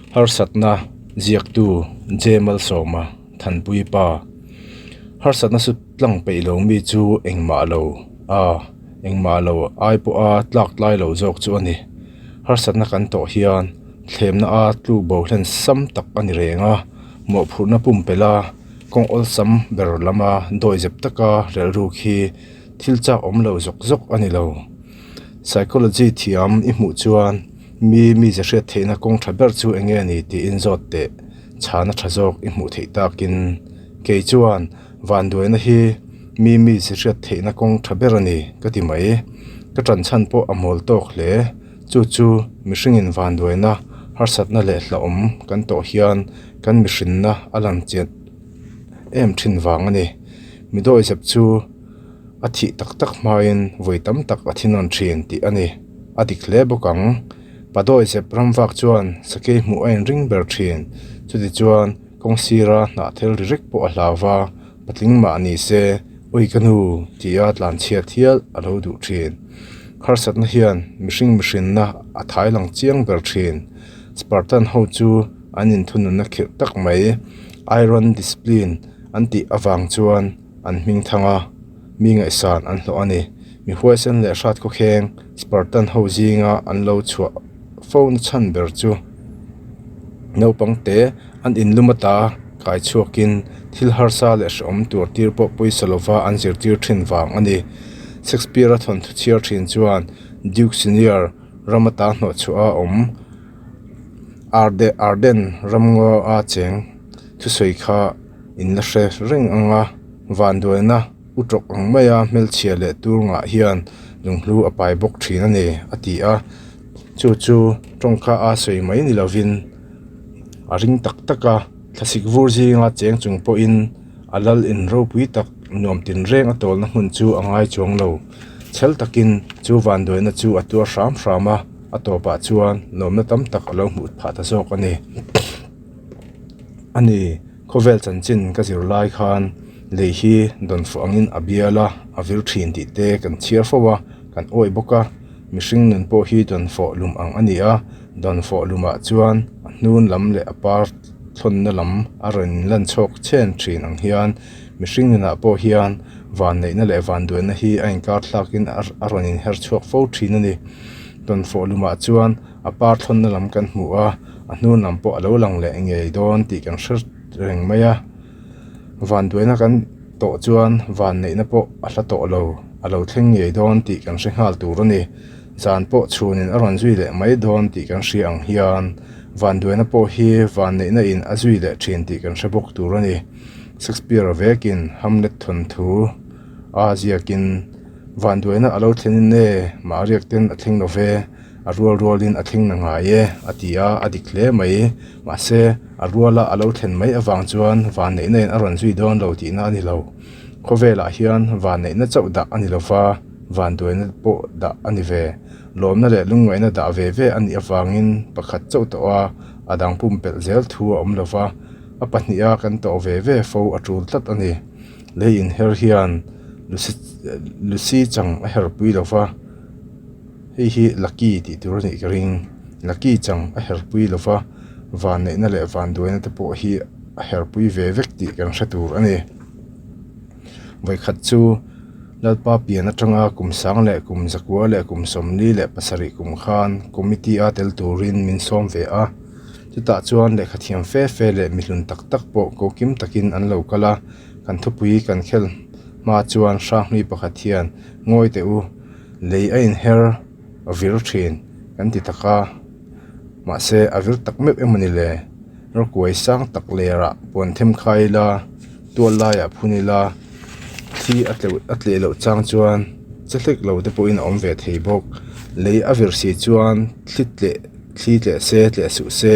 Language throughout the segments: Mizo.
Harsatna ziaktu J Malsawma Thanpui pa Harsatna su tlang peih lo mi chu engmah lo a engmah lo ai pawha tlak tlai lo zawk chu a ni. Harsatna kan tawh hian thlemna a tluk bo hlen sam tak a ni reng a, mawhphurhna pumpelh a kawng awlsam ber lama dawihzep taka relhruk hi thil chak awm lo zawk zawk a ni lo. Psychology thiam i hmuh chuan mi mize hriat theihna kawng tha ber chu eng nge ni tiin zawt teh chhana tha zawk i hmuh theih takin kei chuan vanduaina hi mi mize hriat theihna kawng tha ber a ni ka ti mai. Ka tan chhan pawh a mawl tawk hle. Chu chu mihringin vanduaina harsatna leh hlauhawm kan tawh hian kan mihrinna a lang chian em thin vang a ni. Mi dawihzep chu a thih tak tak hmain vawi tam tak a thinawn thin tih a ni. A dik hle bawk ang. Pa dawihzep ramvak chuan sakei hmuh a inring ber thin. Chutichuan kawng sira hnah thel ri rek pawh a hlau va, patling mah ni se Ui ka nu tia tlanchhiat hial a lo duh thin. Harsatna hian mihring mihrinna a thai lang chiang ber thin. Spartan ho chu an inthununna khirh tak mai, Iron Discipline an tih avang chuan an hming thang a, mi ngaihsan an hlawh a ni. Mi huaisen leh hrat khawkheng Spartan ho zinga an lo chhuah fo na chhan ber chu naupang te an inlum ata kai chhuakin thil harsa leh hrehawm tur tir pawh pawisa lova an zirtir thin vang a ni. Shakespeare-a thawnthu chhiar thin chuan Duke Senior ram ata hnawhchhuah a awm Arden ramngaw a cheng thusawi kha in la hre reng ang a, vanduaina u tawk ang maia hmelchhia leh tur ngah hian lunghlu a pai bawk thin a ni, a ti a. Chu chu tawngka a sawi mai ni lovin a ring tak tak a, thlasik vur zinga cheng chung pawhin a lal in ropui tak nuam tinreng a tawlna hmun chu a ngai chuang lo. Chhel takin chu vanduaina chu a tuar hram hram a, a tawpah chuan lawmna tam tak a lo hmuh phah ta zawk a ni. A ni, khawvel chanchin ka zir lai khan lei hi dawnfawh angin a bial a, a vir thin tih te kan chhiar fo a, kan awih bawk a. Mihring nun pawh hi dawnfawh lum ang a ni a, dawnfawh lumah chuan a hnun lam leh a par thlawnna lam a rawn inlan chhawk chhen thin ang hian mihring nunah pawh hian vanneihna leh vanduaina hi a inkar thlakin a rawn inher chhuak fo thin a ni. Dawnfawh lumah chuan a par thlawnna lam kan hmu a, a hnun lam pawh a lo lang leh ngei dawn tih kan hre reng mai a. Vanduaina kan tawh chuan vanneihna pawh a hla tawh lo, a lo thleng ngei dawn tih kan hre nghal tur a ni. Zan pawh chhunin a rawn zui leh mai dawn tih kan hria ang hian vanduaina pawh hi vanneihna in a zui leh thin tih kan hre bawk tur a ni. Shakespeare-a vekin Hamlet thawnthu a ziakin vanduaina a lo thlenin e, mahriak ten a thleng lo ve. A rual rualin a thleng na ngai e, a ti a, a dik hle mai. Mahse, a ruala a lo thlen mai avang chuan vanneihna in a rawn zui dawn lo tihna a ni lo. Khawvelah hian vanneihna chauh dah a ni lo va, vanduaina pawh dah a ni ve. Lawmna leh lungngaihna dah ve ve a nih avangin pakhat chauh tawh a, a dang pumpelh zel thu a awm lo va, a pahniha kan tawh ve ve fo a tul tlat a ni. Lei inher hian Lucy chang a herpui lo va. Hei hi Lucky tih tur a nih ka ring. Lucky chang a herpui lo va, vanneihna leh vanduaina te pawh hi a herpui ve vek tih kan hre tur a ni. Vawikhat chu Lalpa pian atanga kum sang leh kum zakua leh kum 47 kum khan committee a tel turin min sawm ve a. Chutah chuan lehkha thiam fe fe leh mihlun tak tak pawh kokim takin an lo kal a, kan thupui kan khel hma chuan Hranghlui pakhat hian ngawi teh u. Lei a inher a vir thin kan ti tak a, mahse a vir tak meuh emaw ni le? Rawkuai sang tak lerah puan them khai ila, tual laiah phun ila, thli a tleuh a tleh loh chang chuan che hlek lo te pawhin a awm ve thei bawk. Lei a vir si chuan thli tleh thli tleh se tleh suh se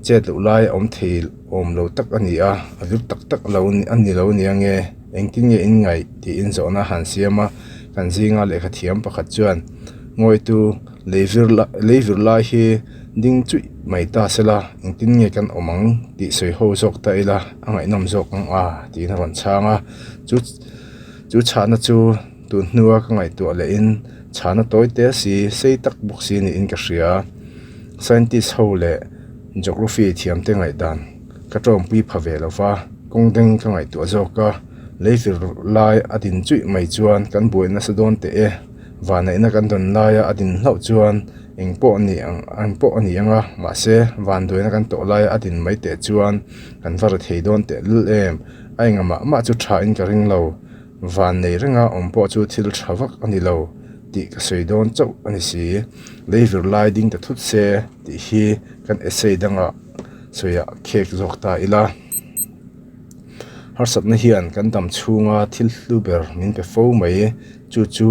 chet loh lai a awm thei awm lo tak a ni a, a vir tak tak lo a ni lo nia nge engtin nge in ngaih tiin zawhna a han siam a. Kan zinga lehkha thiam pakhat chuan ngawitu lei vir la lei vir lai hi ding chuih mai ta se la engtin nge kan awm ang tih sawi ho zawk ta ila a ngaihnawm zawk ang a tiin a rawn chhang a chu chu chhahna chu tun hnua ka ngaihtuah leh in chhahna tawi te si sei tak bawk si niin ka hria scientist ho leh. Geography thiamte ngaihdan ka tawngpui pha ve lo va, kawng deng ka ngaihtuah zawk a, leifir lai a din chuih mai chuan kan buai nasa dawn teh e. Vanneihna kan dawn laia a din hlauh chuan eng pawh ni ang eng pawh a ni ang a, mahse vanduaina kan tawh laia a din mai teh chuan kan va ri thei dawn teh lul em. A enga mah mah chu tha in ka ring lo. Van nei renga awm pawh chu thil tha vak a ni lo tih ka sawi dawn chauh a ni si. Leivir lai ding ta thut se tih hi kan essay dangah sawiah khek zawk ta ila. Harsatna hian kan dam chhunga thil hlu ber min pe fo mai. Chu chu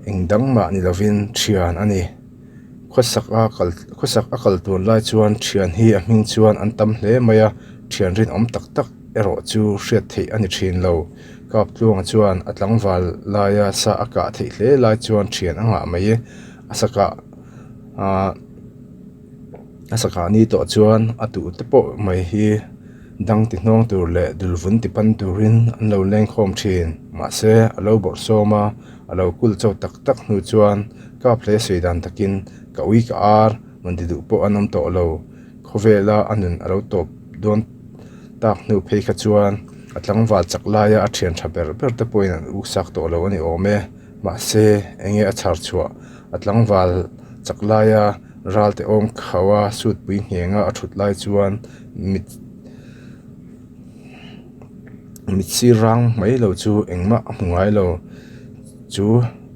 eng dang mah ni lovin thian a ni. Khawsak a kal khawsak a kal tur lai chuan thian hi a hming chuan an tam hle mai a, thian rinawm tak tak erawh chu hriat theih a ni thin lo. Kaptluanga chuan a tlangval laia sa a kah theih hle lai chuan thian a ngah mai. A sakah ahh a sakah ni tawh chuan a tuh te pawh mai hi dang ti hnawng tur leh dulvun ti pan turin an lo leng khawm thin. Mahse a lo bawrh sawm a, a lo kul chauh tak tak hnu chuan kap hle sawi dan takin ka ui ka ar rawn ti duh pawh an awm tawh lo. Khawvela a nun a lo tawp dawn tak hnu phei kha chuan a tlangval chak laia a thian tha ber ber te pawhin an uk sak tawh lo a ni awm e. Mahse enge a chhar chhuah a tlangval chak laia ral te awm khauh a sutpui nghenga a thut lai chuan mit mit sir rang mai lo chu engmah a hmu ngai lo. Chu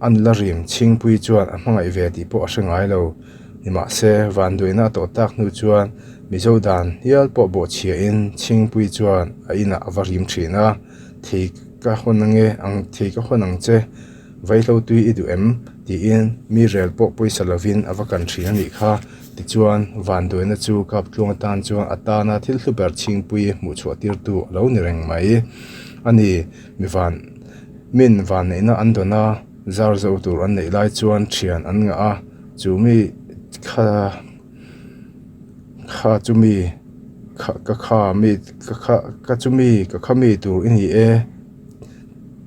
a nula rim chhingpui chuan a hmangaih ve tih pawh a hre ngai lo. Nimahse, vanduaina a tawh tak hnu chuan Mizo dan hial pawh bawhchhiahin Chhingpui chuan a inah a va rim thin a, Thei ka hawn ange ang, thei ka hawn ang che, vaihlo tui i duh em? tiin mi rel pawh pawisa lovin a va kan thin a nih kha. Tichuan, vanduaina chu Kaptluang atan chuan a tana thil hlu ber Chhingpui hmuh chhuah tirtu a lo ni reng mai a ni. Mi van min vanneihna an dawn a, zar zo tur an neih lai chuan thian an ngah a. Chu mi kha kha chu mi kha ka kha mi ka kha ka chu mi ka kha mi tur i ni e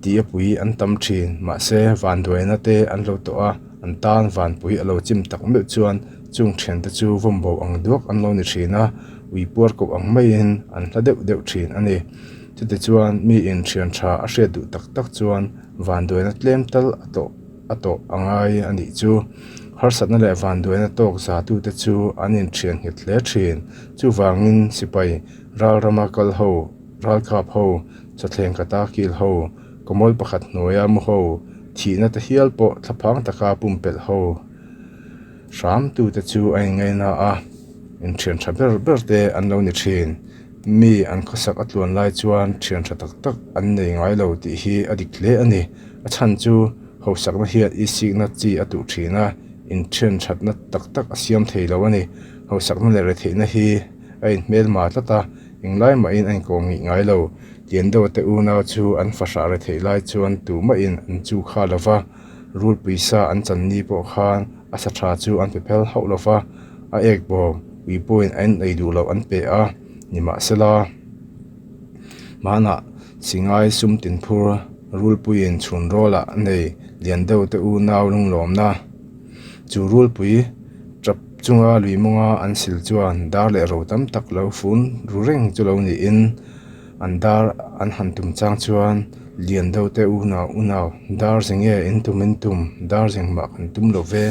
tih a pui an tam thin mahse vanduaina te an lo tawh a an tan vanpui a lo chim tak meuh chuan chung thiante chu vawmbo ang duak an lo ni thin a ui puar koh ang maiin an hla deuh deuh thin a ni chutichuan mi in thian tha a hriat duh tak tak chuan vanduaina tlem tal a tawh. a tawh a ngai a nih chu. Harsatna leh vanduaina tawk zatute chu an inthian nghet hle thin. Chuvangin sipai ralrama kal ho, ralkap ho, chawthleng kata kil ho, kawmawl pakhat hnuaia mu ho, thihna te hial pawh thlaphang taka pumpelh ho hramtute chu a inngaina a, inthian tha ber ber te an lo ni thin. Mi an khawsak a tluan lai chuan thian tha tak tak an nei ngai lo tih hi a dik hle a ni. A chhan chu hausakna hian isikna chi a tuh thin a, inthian thatna tak tak a siam thei lo a ni. Hausakna leh retheihna hi a inhmelma tlat a, englai mahin a inkawm ngih ngai lo. Tian deuh te unau chu an fahrah retheih lai chuan tumahin an chu kha lo va, rulpui sa an chan ni pawh khan a sa tha chu an pe phel hauh lo va, a ek bawm ui pawhin a en ei duh loh an pe a, nimahsela hmanah Singai sum tinphur rulpuiin chhun rawlah a nei lian deuh te unau lunglawmna chu rulpui tap chunga lui mawnga an sil chuan dar leh ro tam tak lo fun ru reng chu lo niin an dar an han tum chang chuan lian deuh te unau unau dar zeng nge in tum in tum dar zeng mah kan tum lo ve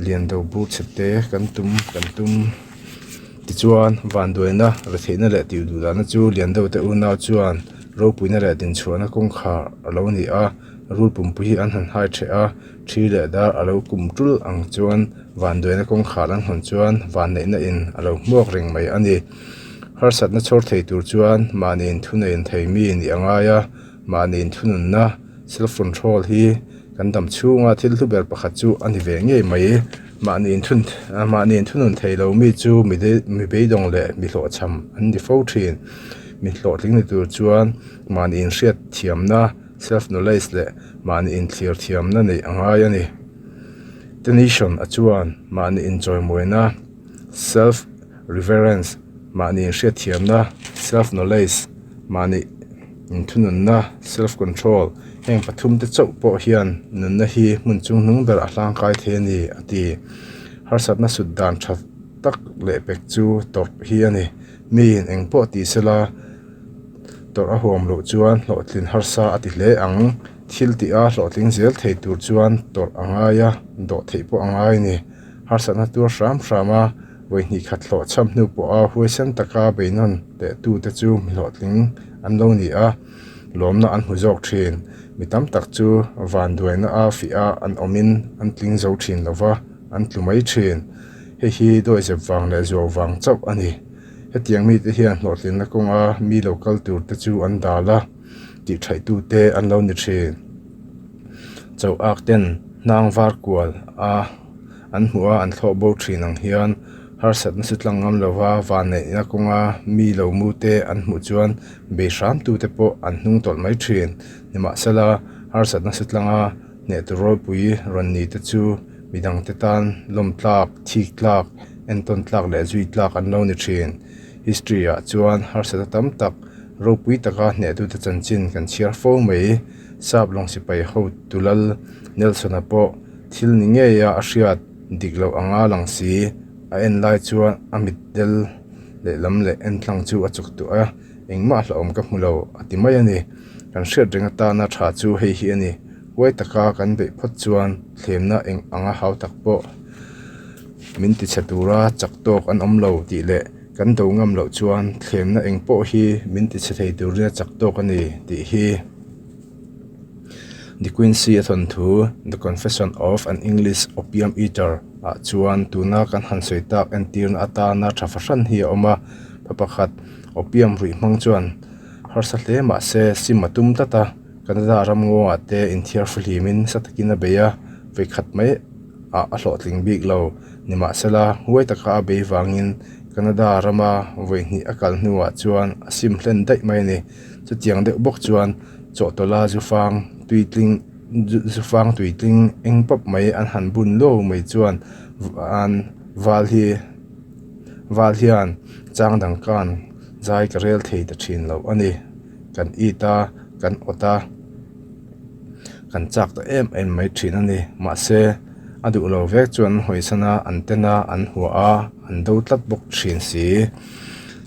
lian deuh bur chhe te kan tum kan tum. Tichuan, vanduaina, retheihna leh tih duhdahna chu lian deuh te unau chuan ropuina leh dinchhuahna kawngkhar a lo ni a, rul pumpui hi an han hai ṭheh a, ṭhi leh dar a lo kum ṭul ang chuan vanduaina kawngkhar an hawn chuan vanneihna in a lo hmuak reng mai a ni. Harsatna chhawr thei tur chuan mahni inthuneiin thei mi nih a ngai a, mahni inthununna, self-control, hi kan dam chhunga thil hlu ber pakhat chu a ni ve ngei mai. Mahni inthun mahni inthunun thei lo mi chu mi mi beidawng leh mi hlawhchham an ni fo thin. Mi hlawhtling ni tur chuan mahni inhriat thiamna, self knowledge, leh mahni inthlir thiamna neih a ngai a ni. Tennyson a chuan mahni inchawimuaina, self reverence, mahni inhriat thiamna, self knowledge, mahni Inthununna, self control, heng pathumte chauh pawh hian nunna hi hmun chunghnung ber a hlangkai thei a ni, a ti. Harsatna sut dan tha tak leh pek chu tawrh hi a ni. Miin eng pawh ti sela tawrh a huam loh chuan hlawhtlin harsa a ti hle ang. Thil tih a hlawhtling zel thei tur chuan tawrh a ngai a, dawh theih pawh a ngai a ni. Harsatna tuar hram hram a, vawi hnih khat hlawh chham hnu pawha huaisen taka beinawn leh tute chu mi hlawhtling an lo ni a, lawmna an hmu zawk thin. Mi tam tak chu vanduaina a fih a an awmin an tling zo thin lo va, an tlu mai thin. Hei hi dawihzep vang leh zuau vang chauh a ni. Hetiang mite hian hlawhtlinna kawnga mi lo kal tur te chu an dal a, tihthaihtute an lo ni thin. Chauh ak ten hnang var kual a an hmuh a an thlawh bo thin ang hian harsatna chu tlang ngam lova vanneihna kawnga mi lo mu te an hmuh chuan bei hram tu te pawh an hnung tawlh mai thin. Nimahsela harsatna chu tlanga hneh tur ropui rawn ni te chu midang te tan lawm tlak, thik tlak, entawn tlak leh zui tlak an lo ni thin. History ah chuan harsatna tam tak ropui taka hnehtute chanchin kan chhiar fo mai. Sap lawng sipai hotu lal Nelson-a pawh thil ni ngeia a hriat dik loh anga lang si. A en lai chuan a mit del lehlam leh entlang chu a chuk tuah a, engmah hlauhawm ka hmu lo a ti mai a ni. Kan hriat reng atana tha chu hei hi a ni. Huai taka kan beih phawt chuan thlemna eng anga hau tak pawh min tichhe tura chak tawk an awm lo tih leh kan do ngam loh chuan thlemna eng pawh hi min tichhe thei turin a chak tawk a ni tih hi. De Quincey a thawnthu The Confession of an English Opium Eater ah chuan tuna kan han sawi tak entirna atana tha fahran hi a awm a, pa pakhat opium ruih hmang chuan harsa hle mah se sim a tum tlat a, Canada ram ngawngah te inthiar fahlimin nasa takin a bei a, vawikhat mai ah a hlawhtling bik lo. Nimahsela, huai taka a bei vangin Canada rama vawihnih a kal hnuah chuan a sim hlen daih mai a ni. Chutiang deuh bawk chuan chawhtawlha zufang tuitling zufang tuitling eng pawp mai an han bun lo mai chuan an val hi val hian chang dang khan zai ka rel thei ta thin lo a ni. Kan it a, kan awt a, kan chak ta em em mai thin a ni. Mahse a duh lo vek chuan an hawisan a, an ten a, an huah a, an do tlat bawk thin si.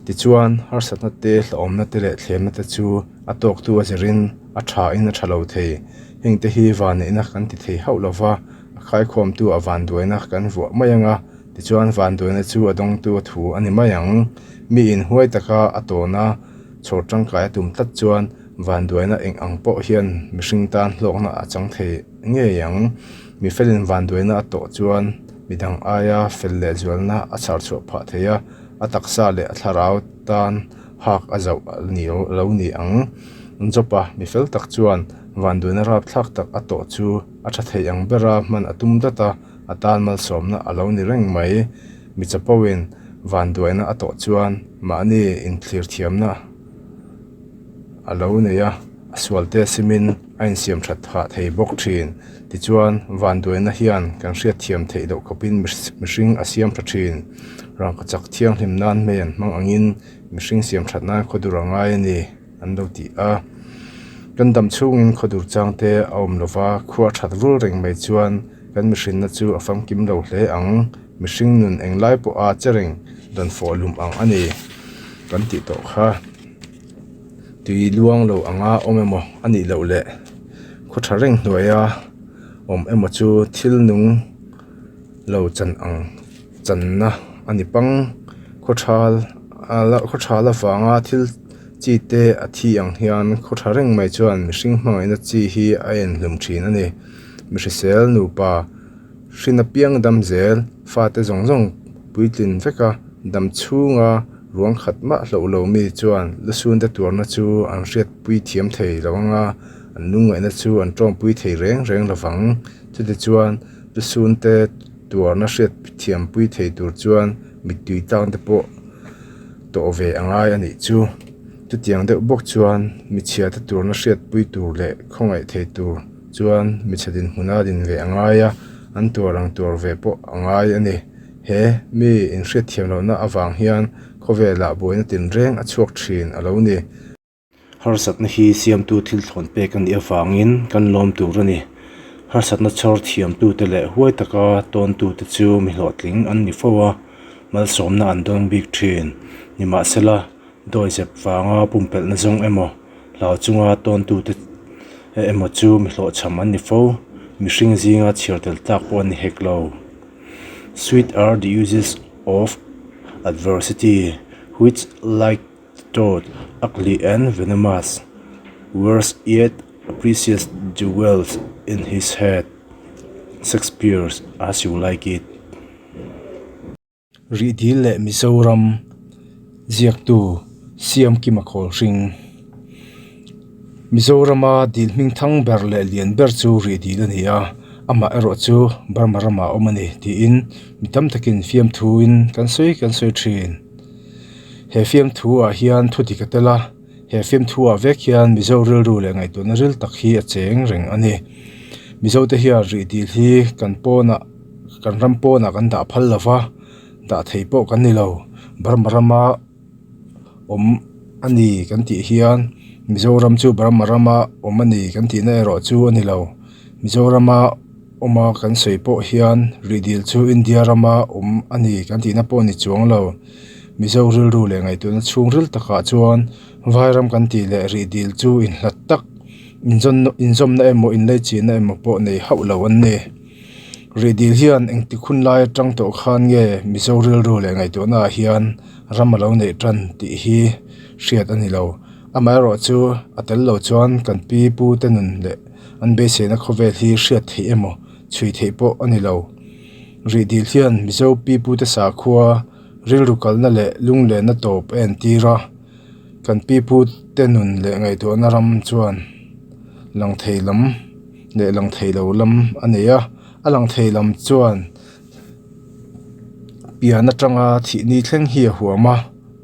Tichuan, harsatna te, hlauhawmna te leh thlemna te chu a tawktu a zirin a thain a tha lo thei. Hengte hi vanneihna kan ti thei hauh lo va, a khaikhawmtu a vanduaina kan vuah mai ang a, tichuan vanduaina chu a dawngtu a thu a ni mai ang. Miin huai taka a tawna chhawr tangkai a tum tlat chuan vanduaina eng ang pawh hian mihring tan hlawkna a chang thei ngei ang. Mi felin vanduaina a tawh chuan midang aia fel leh zualna a chhar chhuah phah thei a. A taksa leh a thlarau tan hak a zauh a ni lo ni ang. Jopa mi fel tak chuan vanduaina rapthlak tak a tawh chu a tha thei ang bera hman a tum dat a, a tan malsawmna a lo ni reng mai. Mi chapoin vanduaina a tawh chuan mahni inthlir thiamna a lo nei a, a sualte simin a insiam that phah thei bawk thin. Tichuan, vanduaina hian kan hriatthiam theih loh khawpin mihring a siam tha thin. Rangkachak thianghlim nan hmei an hmang angin mihring siam that nan khawdur a ngai a ni, an lo ti a. Kan dam chhungin khawdur changte a awm lova, khua that vul reng mai chuan kan mihrinna chu a famkim lo hle ang. Mihring nun englai pawha che reng dawnfawh lum ang a ni kan tih tawh kha. Tui luang lo anga awm emaw a nih loh leh khaw tha reng hnuaia awm emaw chu thil nung lo chan ang channa a ni pang. Khaw thal khaw thal avanga thil chi te a thi ang hian khaw tha reng mai chuan mihring hmangaihna chi hi a enhlum thin a ni. Mihrisel nupa. Hrin apiang dam zel, fate zawng zawng puitlin veka dam chhunga ruang khat mah hloh lo mi chuan lusunte tuarna chu an hriatpui thiam thei lo ang a, an lungngaihna chu an tawmpui thei reng reng lo vang. Chutichuan, lusunte tuarna hriat thiampui thei tur chuan mittui tlangte pawh tawh ve a ngai a nih chu. Chutiang deuh bawk chuan michhiate tuarna hriatpui tur leh khawngaih thei tur. Chuan michhe dinhmun a din ve a ngai a, an tuar ang tuar ve pawh a ngai a ni. He mi inhriatthiam lohna avang hian khawvelah buaina tinreng a chhuak thin a lo ni. Harsatna hi siamtu thil thlawn pek a nih avangin kan lawm tur a ni. Harsatna chhawr thiamtute leh huai taka tawntute chu mi hlawhtling an ni fo a. malsawmna an dawn bik thin. Nimahsela, dawizep vanga pumpelhna zawng emaw, hlau chunga tawntute emaw chu mi hlawhchham an ni fo. Mihring zinga chhiar tel tlak pawh an ni hek lo. Sweet are the uses of adversity which like the toad, ugly and venomous, wears yet a precious jewels in his head. Shakespeare's As You Like It. Rihdil leh Mizoram ziaktu Siamkima Khawlhring Mizorama dil hming thang ber leh lian ber chu rihdil a ni a, amah erawh chu Burma ramah a awm a ni tiin mi tam takin fiamthuin kan sawi kan sawi thin. He fiamthu ah hian thu dik a tel a, he fiamthu ah vek hian Mizo rilru leh ngaihtuahna ril tak hi a cheng reng a ni. Mizo te hian rih dil hi kan pawnah kan ram pawnah kan dah phal lo va, dah thei pawh kan ni lo. Burma rama awm a ni kan tih hian Mizoram chu Burma rama awm a ni kan tihna erawh chu a ni lo. Mizorama awma kan sawi pawh hian rihdil chu India rama awm a ni kan tihna pawh a ni chuang lo. Mizo rilru leh ngaihtuahna chhungril takah chuan Vairam kan tih leh rihdil chu inhlat tak inzawn inzawmna emaw inleichihna emaw pawh nei hauh lo an ni. Rihdil hian engtik hun lai atang tawh khan nge Mizo rilru leh ngaihtuahna ah hian ram a lo neih tan tih hi hriat a ni lo. Amaherawhchu a tel lo chuan kan pi pu te nun leh An beiseina khawvel hi hriat theih emaw chhui theih pawh a ni lo. Rihdil hian Mizo pipute sakhua rilru kalna leh lunglenna tawp a entir a, kan pipute nun leh ngaihtuahna ram chuan lang thei lam leh lang thei lo lam a nei a, a lang thei lam chuan pian atanga thihni thleng hi a huam a.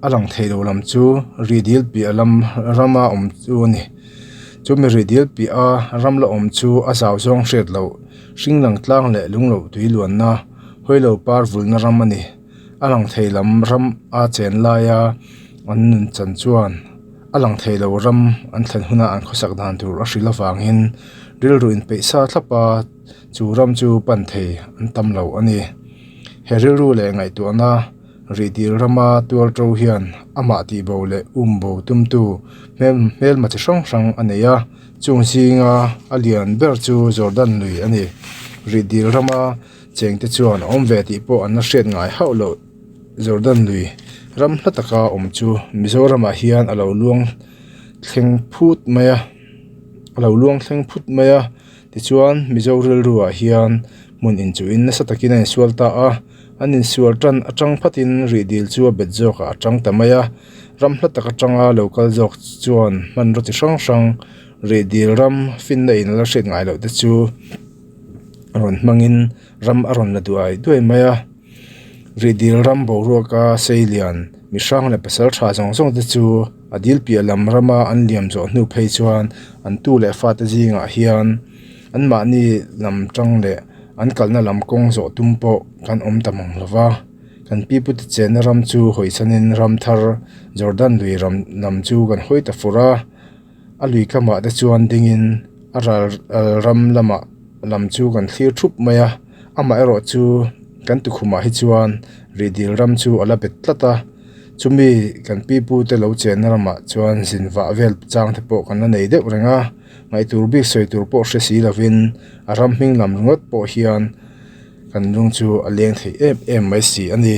A lang thei lo lam chu rihdil piah lam rama awm chu a ni. Chumi rihdil piah a ram la awm chu a zau zawng hriat loh hring lang tlang leh lung loh tui luanna hawi lo par vulna ram a ni. A lang thei lam ram a chen laia an nun chan chuan a lang thei lo ram an thlen huna an khawsak dan tur a hrilh avangin rilru inpeih sa thlap a chu ram chu pan thei an tam lo a ni. He rilru leh ngaihtuahna. Rihdil rama tualṭo hian amah tihbo leh umbo tumtu hmelma chi hrang hrang a nei a, chung zinga a lian ber chu Jordan lui a ni. Rihdil rama chengte chuan a awm ve tih pawh an la hriat ngai hauh loh. Jordan lui ram hla taka awm chu Mizoramah hian a lo luang thleng phut mai a, a lo luang thleng phut mai a. Tichuan Mizo rilruah hian hmun inchuhin nasa takin a insual ta a. An insual tan atang phatin rihdil chu a bet zawkah a tang ta mai a, ram hla tak atanga lo kal zawk chuan hmanraw chi hrang hrang rihdil ram finna in a la hriat ngai loh te chu rawn hmangin ram a rawn la duai duai mai a. Rihdil ram boruaka seilian mi hrang leh pasal tha zawng zawng te chu a dil piah lam rama an liam zawh hnu phei chuan an tu leh fate zingah hian Anmahni lam tang leh an kalna lam kawng zawh tum pawh kan awm ta mang lo va. Kan pipute chenna ram chu hawisanin ram thar Jordan lui ram lam chu kan hawi ta fur a. A lui kamah te chuan dingin a ral ram lamah lam chu kan thlir thup mai a. Amaherawh chu kan tukhumah hi chuan rihdil ram chu a la bet tlat a. Chumi kan pipute lo chenna ramah chuan zin vah vel chang te pawh kan la nei deuh reng a. Ngaihtur bik sawi tur pawh hre si lovin a ram hming lam ringawt pawh hian kan lung chu a leng thei em em mai si a ni.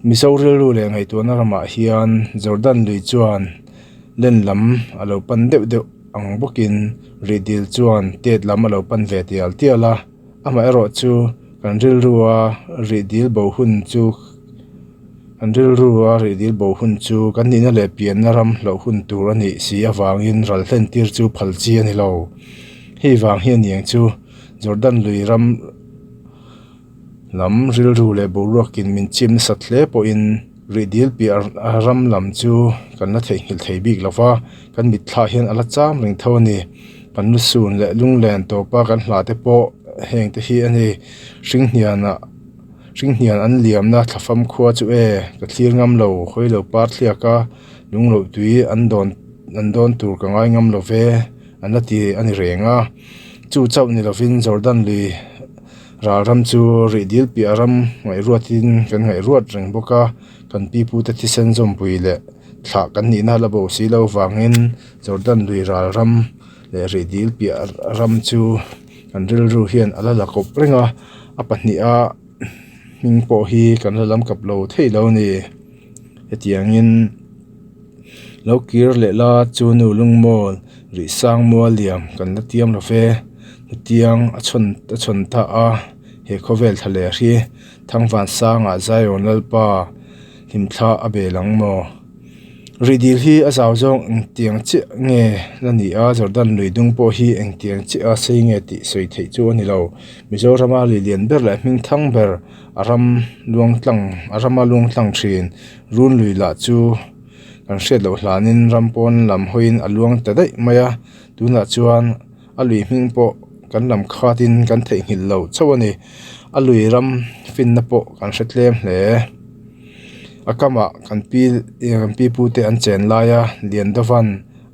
Mizo rilru leh ngaihtuahna ramah hian Jordan lui chuan len lam a lo pan deuh deuh ang bawkin rihdil chuan tet lam a lo pan ve tial tial a, amaherawh chu kan rilrua rihdil bo hun chu An rilru a rihdil bo hun chu kan nihna leh pianna ram hloh hun tur a nih si avangin ral hlen tir chu phal chi a ni lo. Hei vang hi a niang chu Jordan lui ram lam rilru leh boruakin min chim nasat hle pawhin rihdil piah ram lam chu kan la theihnghilh thei bik lo va, kan mitthlah hian a la cham reng tho a ni. Kan lusun leh lunglen tawpa kan hla te pawh heng te hi a ni. Hringhnianah. Hringhnian an liamna thlafam khua chu e, ka thlir ngam lo, hawi lo par thliak a, lung loh tui an dawn an dawn tur ka ngai ngam lo ve, an la ti a ni reng a. Chu chauh ni lovin Jordan lui Ral ram chu rih dil piah ram ngaihruatin kan ngaihruat reng bawk a, kan pipute thisen zawmpui leh thlah kan nihna la bo si lo vangin Jordan lui ral ram leh rih dil piah ram chu kan rilru hian a la la kawp reng a, a pahniha hming pawh hi kan la lam kap lo thei lo a ni. Hetiangin lo kir leh la chu nu lungmawl rih sang mual liam kan la tiam lo ve. Hetiang a chhawn a chhawn ta a, he khawvel thla leh hri Thangvan sangah Zion Lalpa hlimthla a bel ang maw? Rih dil hi a zau zawng engtiang chiah nge la ni a, Jordan lui dung pawh hi engtiang chiah a sei nge tih sawi theih chu a ni lo. Mizorama lui lian ber leh hming thang ber a ram luang tlang a rama luang tlang thin run lui lah chu kan hriat loh hlanin ram pawn lam hawiin a luang ta daih mai a, tunah chuan a lui hming pawh kan lam khatin kan theihnghilh lo chauh a ni. A lui ram finna pawh kan hre tlem hle. A kamah kan pi kan pi pu te an chen laia Liandovan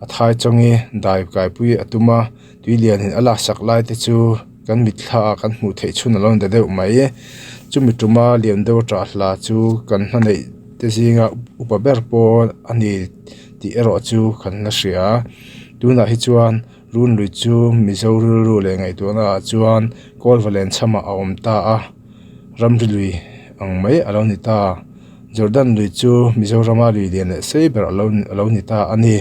a thai chawngi dai kaipui a tum a. Tui lianin a laksak lai te chu kan mitthla ah kan hmuh theih chhun a lo ni ta deuh mai. Chumi tuma lian deuh ṭah hla chu kan hnaneih te zinga upa ber pawh a ni tih erawh chu kan la hria. Tunah hi chuan Runlui chu Mizo rilru leh ngaihtuahna ah chuan Kawlvalen chhamah a awm ta a, ramri lui ang mai a lo ni ta. Jordan lui chu Mizorama lui lian leh sei ber a lo ni ta a ni.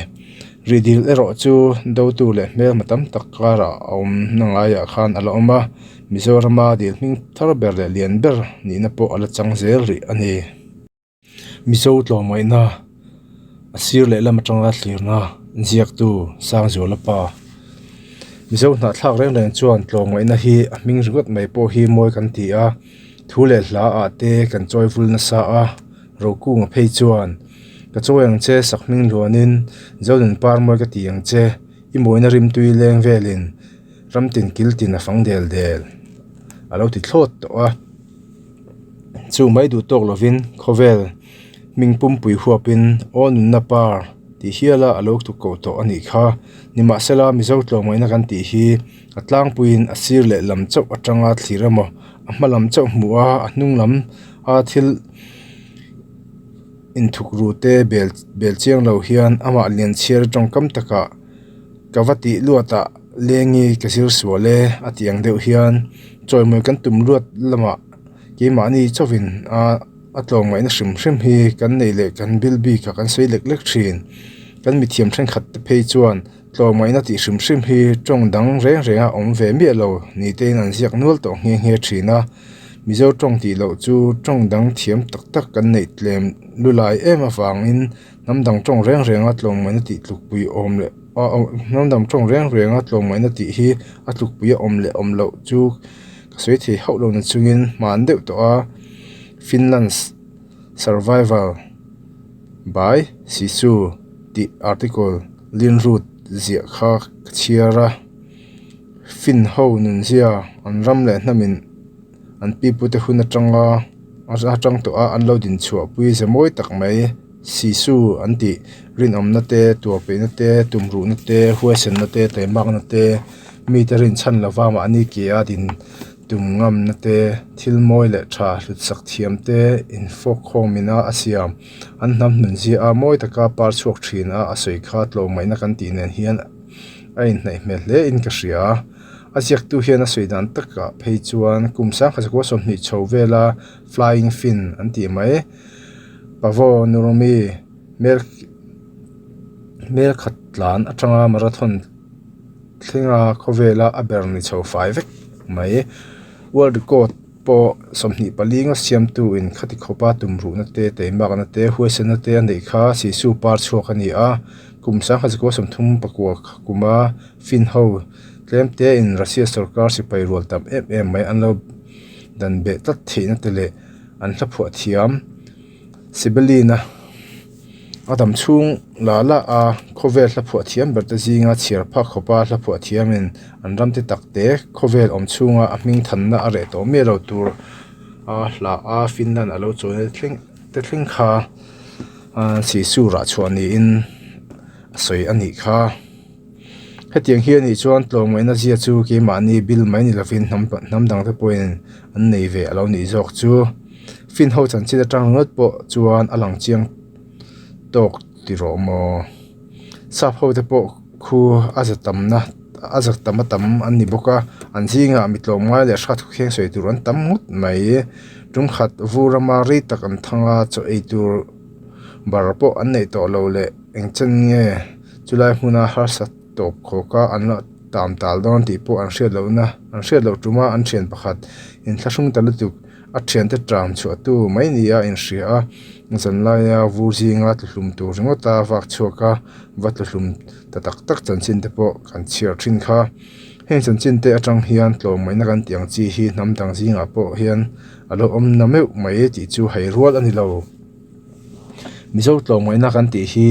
Rihdil erawh chu dotu leh hmelma tam tak karah a awm na ngaiah khan a la awm a, Mizorama dil hming thar ber leh lian ber nihna pawh a la chang zel rih a ni. Mizo tlawmngaihna a sir leh lam atanga thlirna ziaktu Sangzuala pa. Mizo hnahthlak reng reng chuan tlawmngaihna hi a hming ringawt mai pawh hi mawi kan ti a, thu leh hla ah te kan chawi vul nasa a. Rokunga phei chuan, Ka chawi ang che sakhming luanin, Zodun par mawi ka ti ang che, i mawina rimtui leng velin ramtin kiltin a fang del del a lo ti thlawt tawh a. Chu mai duh tawk lovin khawvel hming pumpui huapin aw nunna par tih hiala a lo tuk koh tawh a nih kha. Nimahsela Mizo tlawmngaihna kan tih hi a tlangpuiin a sir leh lam chauh atanga thlir emaw a hma lam chauh hmuh a, a hnung lam a thil inthuk ru te bel bel chiang lo hian amah lian chhiar tawngkam takah ka va tih luat ah lengi ka zir sual e a tih ang deuh hian chawimawi kan tum luat lamah keimahni chauhin a a tlawmngaihna hrim hrim hi kan neih leh kan bil bik ah kan sawi lek lek thin kan mithiam thenkhat te phei chuan. Tlawmngaihna tih hrim hrim hi tawng dang reng reng a awm ve miah lo ni tein an ziak nual tawh nghe nghe thin a. Mizo tawng tih loh chu tawng dang thiam tak tak kan neih tlem lu lai em avangin hnam dang tawng reng reng a tlawmngaihna tih tlukpui awm leh hnam dang tawng reng reng a tlawmngaihna tih hi a tlukpui a awm leh awm loh chu ka sawi thei hauh lo na chungin hman deuh tawh a Finland's Survival by Sisu tih article Linrut ziah kha ka chhiar a, Fin ho nunzia an ram leh hnamin an pipute hun atanga atang tawh a an lo din chhuahpui ze mawi tak mai Sisu an tih rinawmna te, tuarpeihna te, tumruhna te, huaisenna te, taimakna te, mite rinchhan lova mahni ke a din Tum ngamna te, thil mawi leh tha hlutsak thiam te infawk khawmin a a siam. An hnam hnun zia a mawi taka par chhuak thin a a sawi kha tlawmngaihna kan tih nen hian a inhnaih hmel hle in ka hria. A ziaktu hian a sawi dan takah phei chuan kum sangkhat zakua 20 chho vela Flying Finn an tih mai. Pavo Nurmi hmel hmel khat tlan atanga marathon thlenga khawvela a ber ni chho fai vek mai. World record pawh 24 nga siamtu in khati khawpa tumruhna te teimakna te huaisenna te a neih kha Sisu par chhuak a ni a. Kum 1934 kuma Finn ho tlem te in Russia sorkar sipai rual tam em em mai an lo dan beh tlat theihna te leh an hla phuah thiam Sibelina. A dam chhung lah lah a, khawvel hla phuah thiam ber te zinga chhiar phak khawpa hla phuah thiamin an ram te tak te khawvel awm chhunga a hming thanna a reh tawh miah lo tur a hla a Finland a lo chawina thleng te thleng kha Sisu rah chhuah niin a sawi a nih kha. Hetiang hi a nih chuan tlawmngaihna zia chu keimahni bil mai ni lovin hnam hnam dangte pawhin an nei ve a lo nih zawk chu. Fin ho chanchin atang ringawt pawh chuan a lang chiang tawk ti rawh maw? Sap ho te pawh khu a za tamna a za tam a tam an ni bawk a, an zingah mi tlawmngai leh hrat kheng sawi tur an tam ngawt mai. Tumkhat vur rama rei tak an thang a, chaw ei tur bar pawh an neih tawh lo leh engchen nge chulai hmuna harsat tawp khawk a an la tam tal dawn tih pawh an hriat lohna an hriat loh tuma an thian pakhat inthlahrung ta lutuk a thiante ṭam chhuah tu mai nia a inhria a, zanlaia vur zinga tluhlum tur ringawta vak chhuak a va tluhlum ta tak tak chanchin te pawh kan chhiar thin kha. Heng chanchin te atang hian tlawmngaihna kan tih ang chi hi hnam dang zingah pawh hian a lo awm na meuh mai tih chu hei rual a ni lo. Mizo tlawmngaihna kan tih hi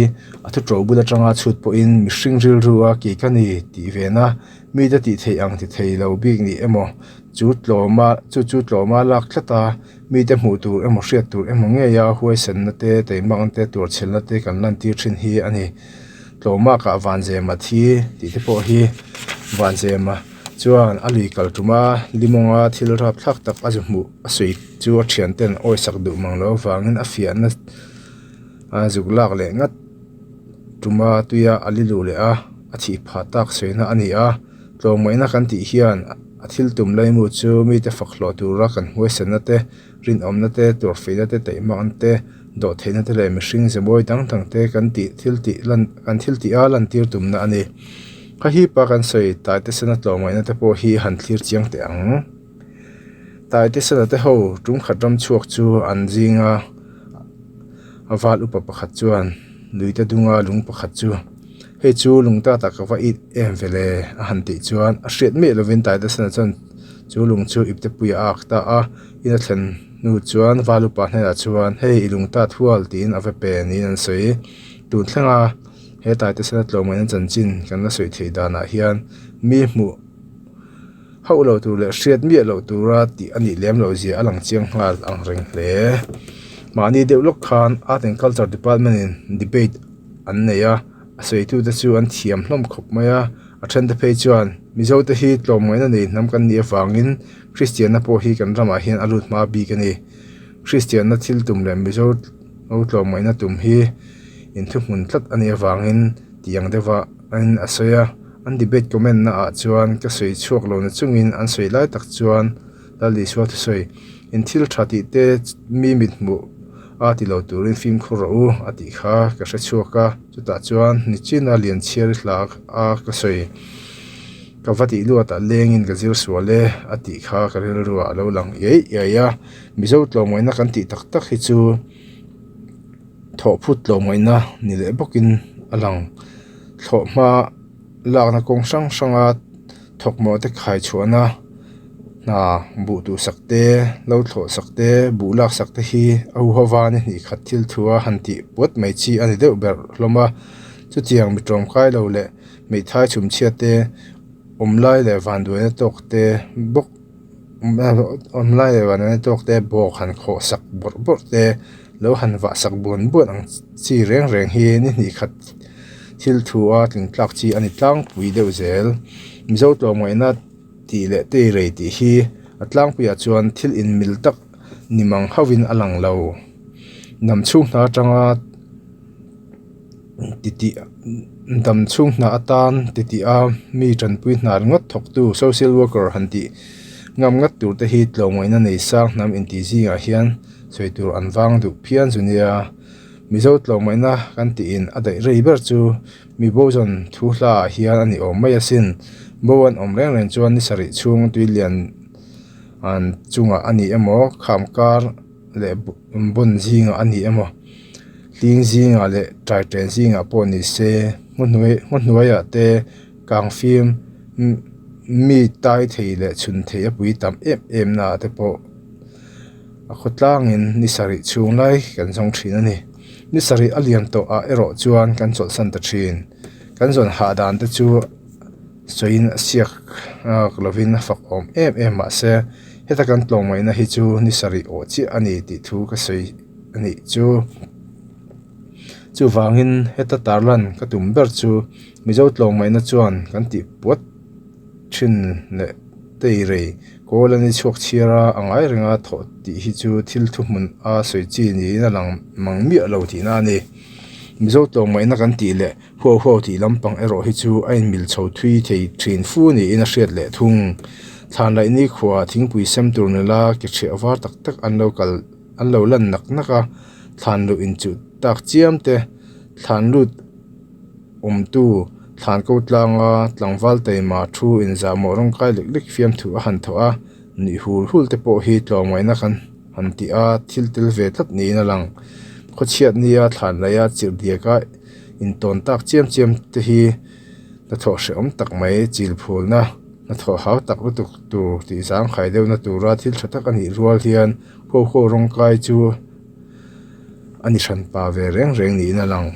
a thu ṭo bul atanga chhut pawhin mihring rilru a kih ka ni tih vena mite tih theih ang ti thei lo bik ni emaw chu tlawma chu chu tlawma lak tlat a mite hmuh tur emaw hriat tur emaw ngeia huaisenna te teimakna te tuarchhelna te kan lantir thin hi a ni. Tlawma kah Vanzema thi tih te pawh hi Vanzema chuan a lui kal tum a limawnga thil rapthlak tak a zu hmuh a sawi chu a thian ten awi sak duh mang loh avangin a fiahna a zuk lak leh ngat tuma tuia a li luh leh a a thih phah tak sawina a ni a tlawmngaihna kan tih hian a thil tum laimu chu mite fak hlawh tura kan huaisenna te rinawmna te tuarfeina te taihmakna te dawhtheihna te leh mihring ze mawi dang dang te kan tih thil tih lan kan thil tih a lantir tumna a ni. Kha hi pa kan sawi Taite Sena tlawmngaihna te pawh hi han thlir chiang teh ang. Taite Sena te ho tum khat ram chhuak chu an zinga a val upa pakhat chuan luite dunga lung pakhat chu hei chu lung ta tak ka va it em ve le a han tih chuan a hriat miah lovin Taite Sena chuan chu lung chu ipte puiah a ak ta a in a thlen hnu chuan val upa hnenah chuan hei i lung tat hual tiin a va pe niin an sawi. Tun thlenga he Taite Sena tlawmngaihna chanchin kan la sawi theih danah hian mi hmuh hauh lo tur leh hriat miah loh tura tih a nih lem loh zia a lang chiang nghal ang reng hle. Mahni deuh lawk khan Art and Culture Department in debate an nei a, a sawitute chu an thiam hlawm khawp mai a, a thente phei chuan Mizo te hi tlawmngaihna nei hnam kan nih avangin Kristianna pawh hi kan ramah hian a lut hma bik a ni. Kristianna thil tum leh Mizo tlawmngaihna tum hi inthuhmun tlat a nih avangin tih ang deuha in a sawi a, an debate comment na ah chuan ka sawi chhuak lo na chungin an sawi lai tak chuan Lal Isua thusawi in thil tha tih te mi mit hmuh a ti lo turin fimkhur rawh u a tih kha ka hre chhuak a, chutah chuan nichina lian chhiar hla a ka sawi ka va tih luat ah lengin ka zir sual e a tih kha ka rilru ah a lo lang iai iai a, Mizo tlawmngaihna kan tih tak tak hi chu. Thawhphut tlawmngaihna ni leh bawkin a lang. Thlawhhma lakna kawng hrang hranga thawkmawh te khai chhuahna hna buh duh sak te, lo thlawh sak te, buh lak sak te hi a huhova ni hnih khat thil thu a han tih puat mai chi a ni deuh ber hlawm a. Chutiang mi tawmkai lo leh hmeithai chhumchhia te awm lai leh vanduaina tawk te bawk. Awm lai leh van an tawk te bawk han khawh sak bawrh bawrh te lo han vah sak buan buan ang chi reng reng hi ni hnih khat thil thu a tling tlak chi a ni tlangpui deuh zel. Mizo tlawmngaihna tih leh tei rei tih hi a tlangpuiah chuan thil inmil tak ni mang hauhin a lang lo. Hnam chhung hna atanga. Titih dam chhung hna atan titih a mi tanpui hna ringawt thawktu social worker han tih ngam ngat tur te hi tlawmngaihna nei sang hnam intih zingah hian sawi tur an vang duh phian chu nia. Mizo tlawmngaihna kan tiin a daih rei ber chu mi bo zawn thu hla ah hian a ni awm mai asin. Bo an awm reng reng chuan ni sarih chhung tui lian an chungah a ni emaw kham kar leh bun zingah a ni emaw hling zingah leh taiṭen zingah pawh ni se ngaw hnuaiah te kang fim mi tai thei leh chhun thei a pui tam em em naah te pawh a khawtlangin ni sarih chhung lai kan zawng thin a ni. Ni sarih a lian tawh ah erawh chuan kan chawlhsan ta thin. Kan zawn hah dan te chu sawiin a siak lovin a fak awm em em mahse heta kan tlawmngaihna hi chu ni sarih awh chiah a ni tih thu ka sawi a nih chu. Chuvangin heta tarlan ka tum ber chu Mizo tlawmngaihna chuan kan tih puat thin leh tei rei kawl a ni chhuak chhiar a, a ngai renga thawh tih hi chu thil thuhmun a sawi chi niin a lang mang miah lo tihna a ni. Mizo tlawmngaihna kan tih leh huau huau tih lampang erawh hi chu a inmil chho thui thei thin fu niin a hriat leh thung. Thlanlaih nikhua thingpui sem tur nula ke ṭhiah var tak tak an lo kal an lo lan nak nak a, thlan luh inchuh tak chiam te, thlan lut awmtu thlan ko tlanga tlangval taima thu inzahmawh rawngkai lek lek fiamthu a han thawh a, nuih hul hul te pawh hi tlawmngaihna kan han tih a, thil tel ve tlat niin a lang. Khawchhiat nia thlan laih a chirh diaka intawn tak chiam chiam te hi hnathawh hrehawm tak mai chil phulna hnathawh hau tak lutuk tur tih zangkhai deuhna tura thil tha tak a nih rual hian Ho ho rawngkai chu a ni hran pa ve reng reng niin a lang.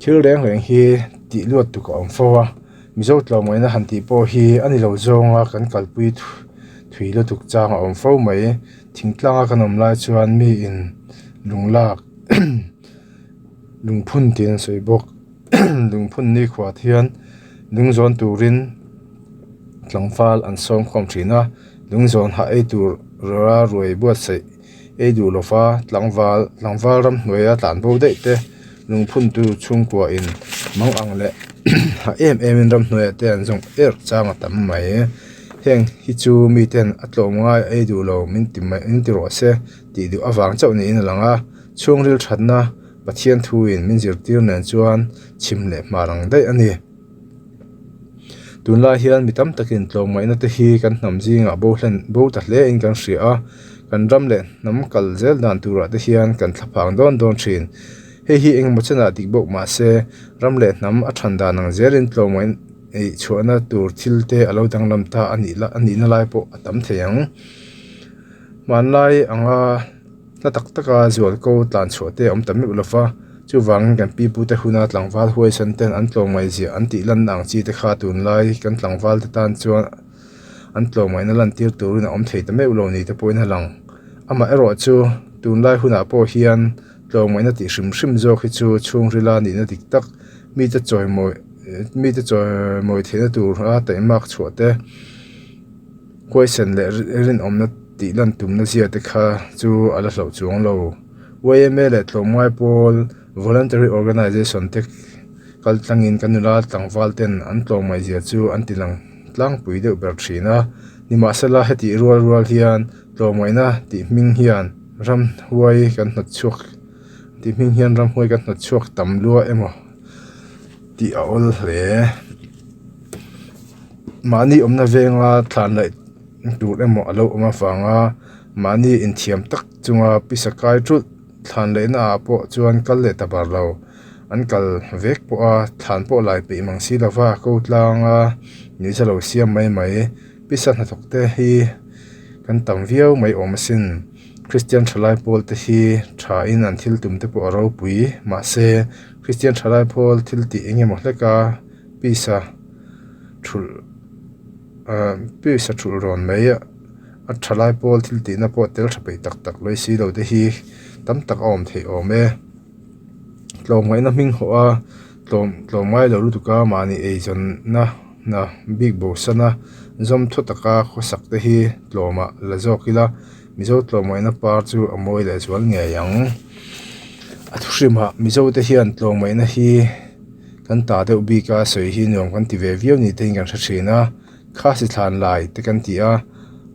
Thil reng reng hi tih luat tuk a awm fo a, Mizo tlawmngaihna han tih pawh hi a ni lo zawnga kan kalpui thui lutuk chang a awm fo mai. Thingtlanga kan awm lai chuan miin lunglak lungphun tih an sawi bawk. Lungphun nikhua hian lungzawn turin tlangval an sawm khawm thin a. Lungzawn hah ei tur rawra ruai buatsaih ei duh lova tlangval tlangval ramhnuaia tlan bo daih te lungphuntu chhungkua in mang ang leh hah em em in ramhnuaiah te an zawng er chang a tam mai. Heng hi chu miten a tlawm ngai ei duh lo min ti mai min ti rawh se tih duh avang chauh niin a lang a, chhungril thatna Pathian thuin min zirtir nen chuan chhim leh hmar ang daih a ni. Tunlai hian mi tam takin tlawmngaihna te hi kan hnam zingah bo hlen bo ta hle in kan hria a, kan ram leh hnam kal zel dan turah te hian kan thlaphang dawn dawn thin. Hei hi engemaw chenah dik bawk mah se ram leh hnam a than dan ang zelin tlawmngaih eih chhuahna tur thil te a lo danglam ta a nih a nihna lai pawh a tam thei ang. Hmanlai anga. Hla tak taka zualko tlan chhuah te a awm ta meuh lo va, chuvangin kan pipute huna tlangval huaisan ten an tlawmngaihziah an tih lanna ang chi te kha tunlai kan tlangval te tan chuan an tlawmngaihna lantir turin a awm thei ta meuh lo ni te pawhin a lang. Amah erawh chu tunlai hunah pawh hian tlawmngaihna tih hrim hrim zawk hi chu chhungrila nihna dik tak mite chawimawi mite chawimawi theihna tura taihmak chhuah te, Huaisen leh rinawmna tih lan tumna zia te kha chu a la hlauh chuang lo. Yma leh tlawmngai pawl Voluntary Organization te kal tlangin kan nula tlangval ten an tlawmngaih zia chu an ti lang tlangpui deuh ber thin a. Nimahsela hetih rual rual hian tlawmngaihna tih hming hian ramhuai kan hnawt chhuak tih hming hian ramhuai kan hnawt chhuak tam lua emaw tih a awl hle. Mahni awmna venga thlan laih tur emaw a lo awm avanga mahni inthiam tak chunga pisa kai thulh thlan laihna ah pawh chuan kal leh ta bar lo. An kal vek pawh a thlan pawh lai peih mang si lova ko tlanga nuihza lo siam mai mai. Pisa hnathawk te hi kan tam viau mai awm asin. Kristian thalai pawl te hi tha in an thil tum te pawh a ropui mahse Kristian thalai pawl thil tih eng emaw hlek a pisa thulh ah pisa thulh rawn mai a a thalai pawl thil tihna pawh tel tha peih tak tak lawih si lo te hi tam tak a awm theih awm e tlawmngaihna hming hawh a tlawm tlawm ngai lo lutuk a mahni eizawnna hna bik bo sana zawm thaw taka khawsak te hi tlawmah la zawk ila Mizo tlawmngaihna par chu a mawi leh zual ngei ang a thuhrimah Mizo te hian tlawmngaihna hi kan ta deuh bik a sawi hi nuam kan ti ve viau ni te in kan hre thin a khasi thlan lai te kan ti a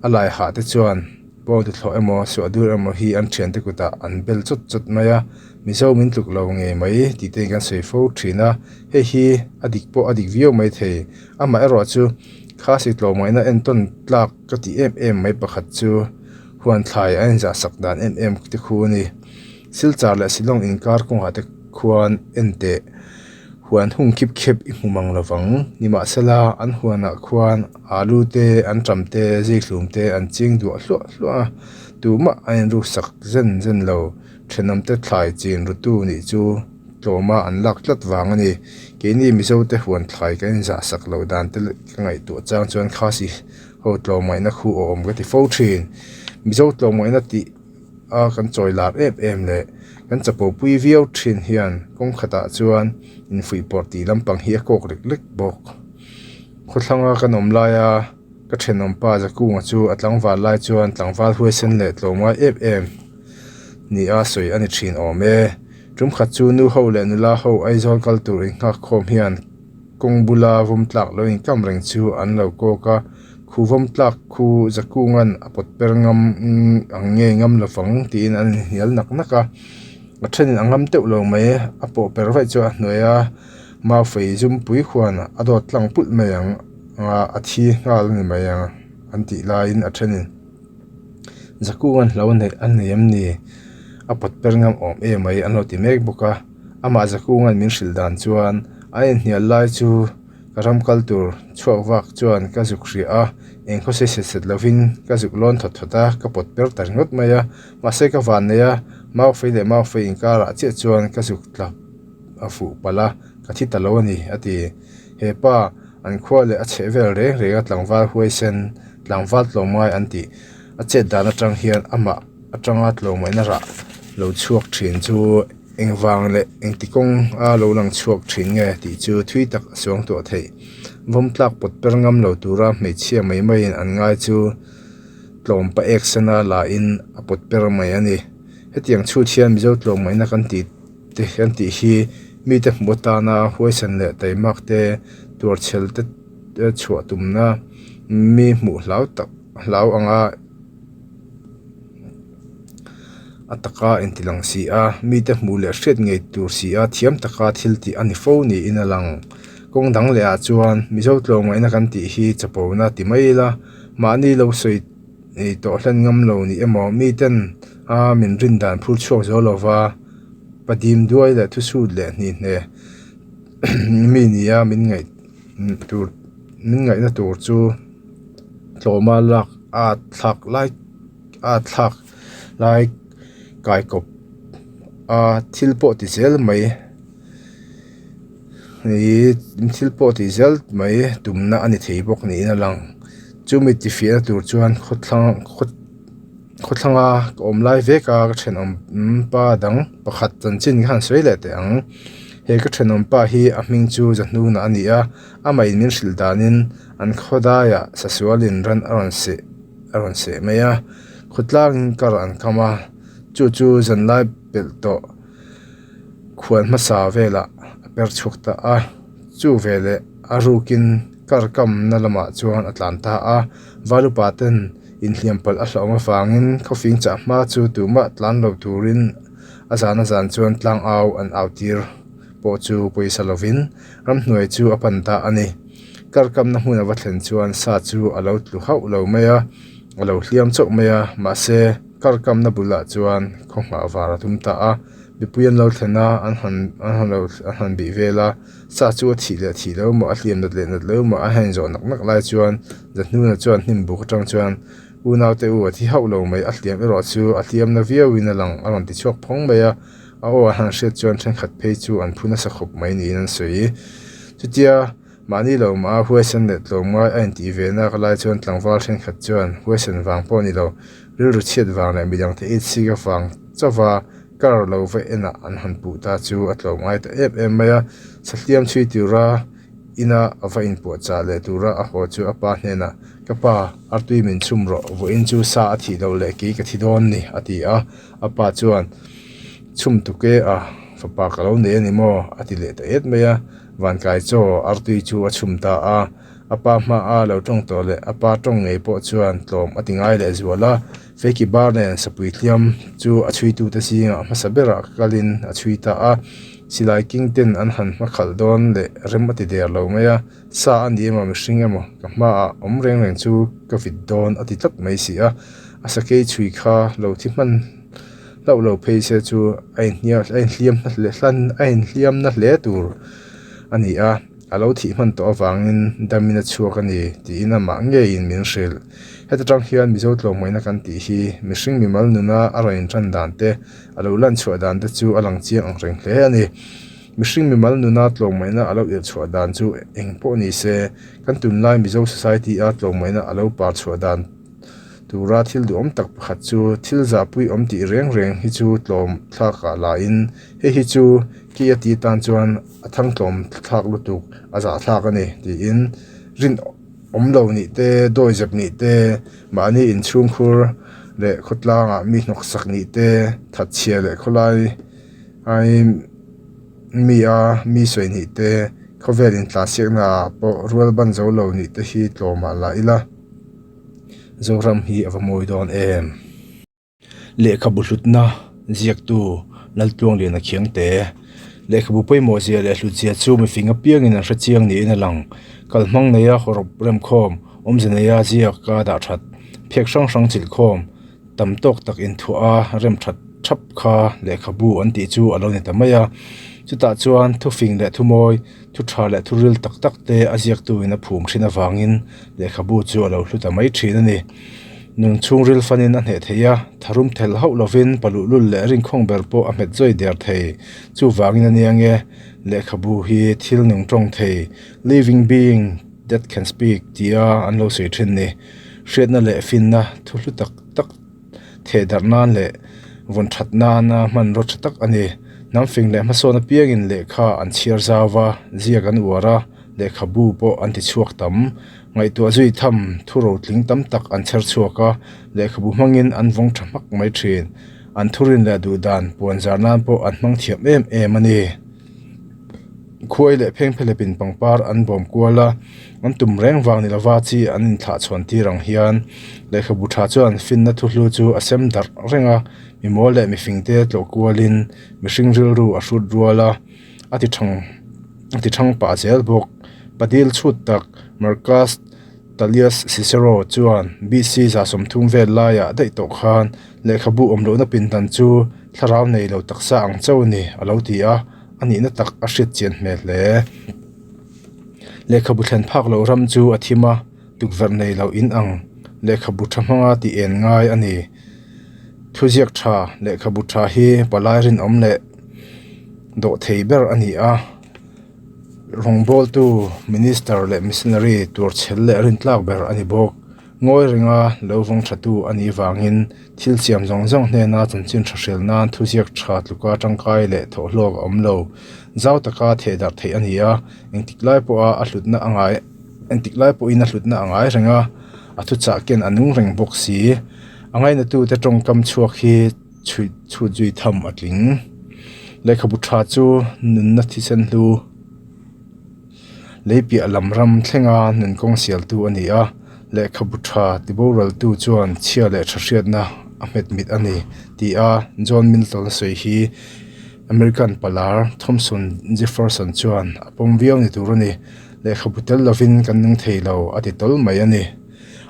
a lai hah te chuan bawng tuthlawh emaw suah dur emaw hi an thiante kutah an bel chawt chawt mai a Mizo min tluk lo ngei mai tih te in kan sawi fo thin a hei hi a dik pawh a dik viau mai thei amaherawh chu khasi tlawmngaihna entawn tlak ka tih em em mai pakhat chu huan thlai a inzah sak dan em em te khu a ni Silchar leh Shillong inkar kawngah te khuan en teh huan hung khip khep i hmu mang lovang. Nimahsela an huanah khuan alu te, an ṭam te, zikhlum te an ching duah hluah hluah a, tumah a inruk sak zen zen lo. Thenawm te thlai chin rutu nih chu tlawma an lak tlat vang a ni. Keini Mizo te huan thlai kan inzah sak loh dan te ka ngaihtuah chang chuan Khasi ho tlawmngaihna khu a awm ka ti fo thin. Mizo tlawmngaihna tih. a kan chawi lar em em leh kan chapo pui viau thin hian kawng khatah chuan infuihpawrh tih lampang hi a kawk lek lek bawk. Khawthlanga kan awm laia ka thenawm pa Zakunga chu a tlangval lai chuan tlangval huaisen leh tlawmngai em em ni a sawi a ni thin awm e. Tum khat chu nu ho leh nula ho Aizawl kal tur innghak khawm hian kawng bula vawm tlak lo inkam reng chu an lo kawk a, khu vawm tlak khu Zakunga'n a pawt per ngam ang nge ngam lovang tiin an inhnial nak nak a. A thenin a ngam teuh lo mai, a pawh per vaih chu a hnuai a. Maufei zumpui khuan a dawt tlang pulh mai ang a, a thi nghal a ni mai ang an tih laiin a thenin Zakunga'n hlo neih a nei em ni? A pawt per ngam awm em mai an lo ti mek bawk a. Amah Zakunga'n min hrilh dan chuan a inhnial lai chu ka ram kal tur chhuak vak chuan ka zuk hria a, eng khawsei set set lovin ka zuk lawn thawt thawt a, ka pawt per ta ringawt mai a. Mahse ka van nei a, Maufei leh Maufei inkarah chiah chuan ka zuk tla. a fuh palh a, ka thi ta lo a ni, a ti. He pa, an khua leh a chheh vel reng reng a tlangval huaisen, tlangval tlawmngai an tih a chet dan atang hian amah atanga tlawmngaihna rah lo chhuak thin chu engvang leh engti kawng a lo lang chhuak thin nge tih chu thui tak a suang tuah theih. Vawm tlak pawt per ngam lo tura hmeichhia mai maiin an ngai chu tlawm pa ek sena la in a pawt per mai a ni. Hetiang chhut hian Mizo tlawmngaihna kan tih. te an tih hi mite hmuh atana huaisan leh taimak te tuarchhel te chhuah tumna mi hmuh hlau tak hlau anga a taka inti lang si a mite hmuh leh hriat ngei tur si a thiam taka thil tih a ni fo niin a lang kawng dang leh ah chuan mizo tlawmngaihna kan tih hi chapo na ti mai ila mahni lo sawi Ei tawh hlen ngam lo ni emaw miten a min rin dan phur chhuak zo lova padim duai leh thusut leh hnihne mi nia min ngaih tur min ngaihna tur chu tlawma lak a thlak lai a thlak lai kai kawp a thil pawh ti zel mai. Ih thil pawh tih zel mai tumna a ni thei bawk niin a lang chumi ti fiahna tur chuan khawthlang khaw khawthlanga ka awm lai vek a ka thenawm pa dang pakhat chanchin kha han sawi leh teh ang he ka thenawm pa hi a hming chu Zahnuna a ni a amah in min hrilh danin an khawdaiah sasualin ran a rawn seh a rawn seh mai a khawtlangin kar an kam a chu chu zanlai pelh tawh. Khual hmasa velah a per chhuak ta a, chu veleh a rukin kar kamna lamah chuan a tlan ta a, Valupa ten inhliam palh a hlauhawm avangin khawfing chah hma chu tumah tlan lo turin a zan a zan chuan tlang au an au tir pawh chu pawisa lovin ramhnuai chu a pan ta a ni. Kar kamna hmun a va thlen chuan sa chu a lo tlu hauh lo mai a, a lo hliam chauh mai a, mahse kar kamna bulah chuan khaw nghah var a tum ta a. Mipui an lo thlen a, an han an han lo an han bih vel a, sa chu a thih leh thih lo emaw a hliam nat leh nat lo emaw a han inzawh nak nak lai chuan Zahnuna chuan hnim buk atang chuan unaute u a thi hauh lo mai, a hliam erawh chu a hliam na viauin a lang a rawn ti chhuak phawng mai a, a aw an han hriat chuan thenkhat phei chu an phu nasa khawp mai niin an sawi. Chutia mahni lo mah a huaisen leh tlawmngai a intih ve nak lai chuan tlangval thenkhat chuan huaisen vang pawh a ni lo, rilru chhiat vang leh midangte itsik avang chauva Kar lo va enah an han puh ta chu a tlawm ngai ta em em mai a, sahliam chhui tura ina a va inpuahchah leh tura a haw chu a pa hnenah, Ka pa, artui min chhum rawh, vawiin chu sa a thih loh leh kei ka thi dawn ni, a ti a. A pa chuan, Chhum tuk e a, fapa ka lo nei a ni maw? a ti leh ta et mai a. Vankai chaw artui chu a chhum ta a. A pa hmaa lo tawng tawh leh a pa tawng ngei pawh chuan tlawm a ti ngai leh zual a. Feki bar nen sapui hliam chu a chhuitute zingah hmasa berah kalin a chhui ta a, silai king ten an han hma khalh dawn leh rem a ti der lo mai a, sa a ni emaw mihring emaw ka hmaah awm reng reng chu ka vit dawn a ti tlat mai si a, a sakei chhui kha lo thi hman hlauh lo phei se chu a inhliam a inhliam na hle tur a ni a. A lo thih hman tawh avangin damin a chhuak a ni tiin amah ngeiin min hrilh. Heta tang hian Mizo tlawmngaihna kan tih hi mihring mimal nuna a rawn intan dan te, a lo lan chhuah dan te chu a lang chiang ang reng hle a ni. Mihring mimal nuna tlawmngaihna a lo irh chhuah dan chu eng pawh ni se, kan tunlai Mizo society-a tlawmngaihna a lo par chhuah dan. Tura thil duhawm tak pakhat chu thil zahpui awm tih reng reng hi chu tlawm thlakah lahin hei hi chu kei a ti tan chuan a thang tlawm thlak lutuk a zah thlak a ni tiin rinawm lo nih te dawizep nih te mahni inchhungkhur leh khawtlangah mi hnawksak nih te thatchhia leh khawlai ai mi a mi sawi nih te khawvel intlansiakna ah pawh rual ban zo lo nih te hi tlawmah la ila. Zoram hi a va mawi dawn em? Lehkhabu hlutna ziaktu Laltluangliana Khiangte Lehkhabu pawimawh zia leh hlut zia chu mifing apiangin an hre chiang niin a lang. Kalhmang neia hawrawp remkhawm, awmze neia ziak a dah that, phek hrang hrang chilhkhawm, tam tawk tak inthuah a rem that thap kha lehkhabu an tih chu a lo ni ta mai a. Chutah chuan thufing leh thumawi Thu tha leh thu ril tak tak te a ziaktuin a phum thin avangin lehkhabu chu a lo hlu ta mai thin a ni. Nung chhungril fanin a hneh thei a, tharum thel hauh lovin paluhlul leh rinkhawng ber pawh a hmet zawi der thei. Chuvangin a nia nge, lehkhabu hi thil nung tawng thei, living being that can speak, tia an lo sawi thin ni. Hriatna leh finna thu hlu tak tak. Theh darh nan leh vawn that nana hmanraw tha tak a ni. Hnam fing leh hmasawn apiangin lehkha an chhiar zau va, ziak an uar a, lehkhabu pawh an ti chhuak tam. Ngaihtuah zui tham thu rotling tam tak an chher chhuak a, lehkhabu hmangin an vawng tha hmak mai thin. An thurin leh duhdan puan zar nan pawh an hmang thiam em em a ni. Khuai leh phengphelepin pangpar an bawm kual a, an tum reng vang ni lova chi an inthlah chhuan tir ang hian lehkhabu tha chuan finna thuhlu chu a sem darh reng a, mi mawl leh mifing te tlawh kualin mihring rilru a hrut rual a, a ti thang a ti thang pah zel bawk. Padil chhut tak Marcus Tullius Cicero chuan BC 130 vel laiah daih tawh khan lehkhabu awm lohna pindan chu thlarau nei lo taksa ang chauh a ni a lo ti a. A nihna tak a hriat chian hmel hle. Lehkhabu thlen phak loh ram chu a thim a, tukverh nei loh in ang lehkhabu tha hmanga tih en ngai a ni. Thuziak tha, lehkhabu tha hi palai rinawm leh dawh thei ber a ni a. Rawngbawltu, minister leh missionary tuarchhel leh rintlak ber a ni bawk. Ngawi ringa lo vawng thatu a nih vangin thil siam zawng zawng hnena chanchin tha hrel nan thuziak tha tluka tangkai leh thawhhlawk a awm lo. Zau taka theh darh theih a ni a, engtik lai pawha a hlutna a ngai engtik lai pawhin a hlutna a ngai reng a, a thuchah ken a nung reng bawk si. A ngainatute tawngkam chhuak hi chhuih chhut zui tham a tling. Lehkhabu tha chu nunna thisen hlu. Lei piah lam ram thlenga nun kawng sialtu a ni a, lehkhabu tha tiboraltu chuan chhia leh tha hriatna a hmet mit a ni, ti a John Milton a sawi hi American palar Thomson Jefferson chuan a pawm viau ni tur a ni. Lehkhabu tel lovin kan nung thei lo a ti tawl mai a ni.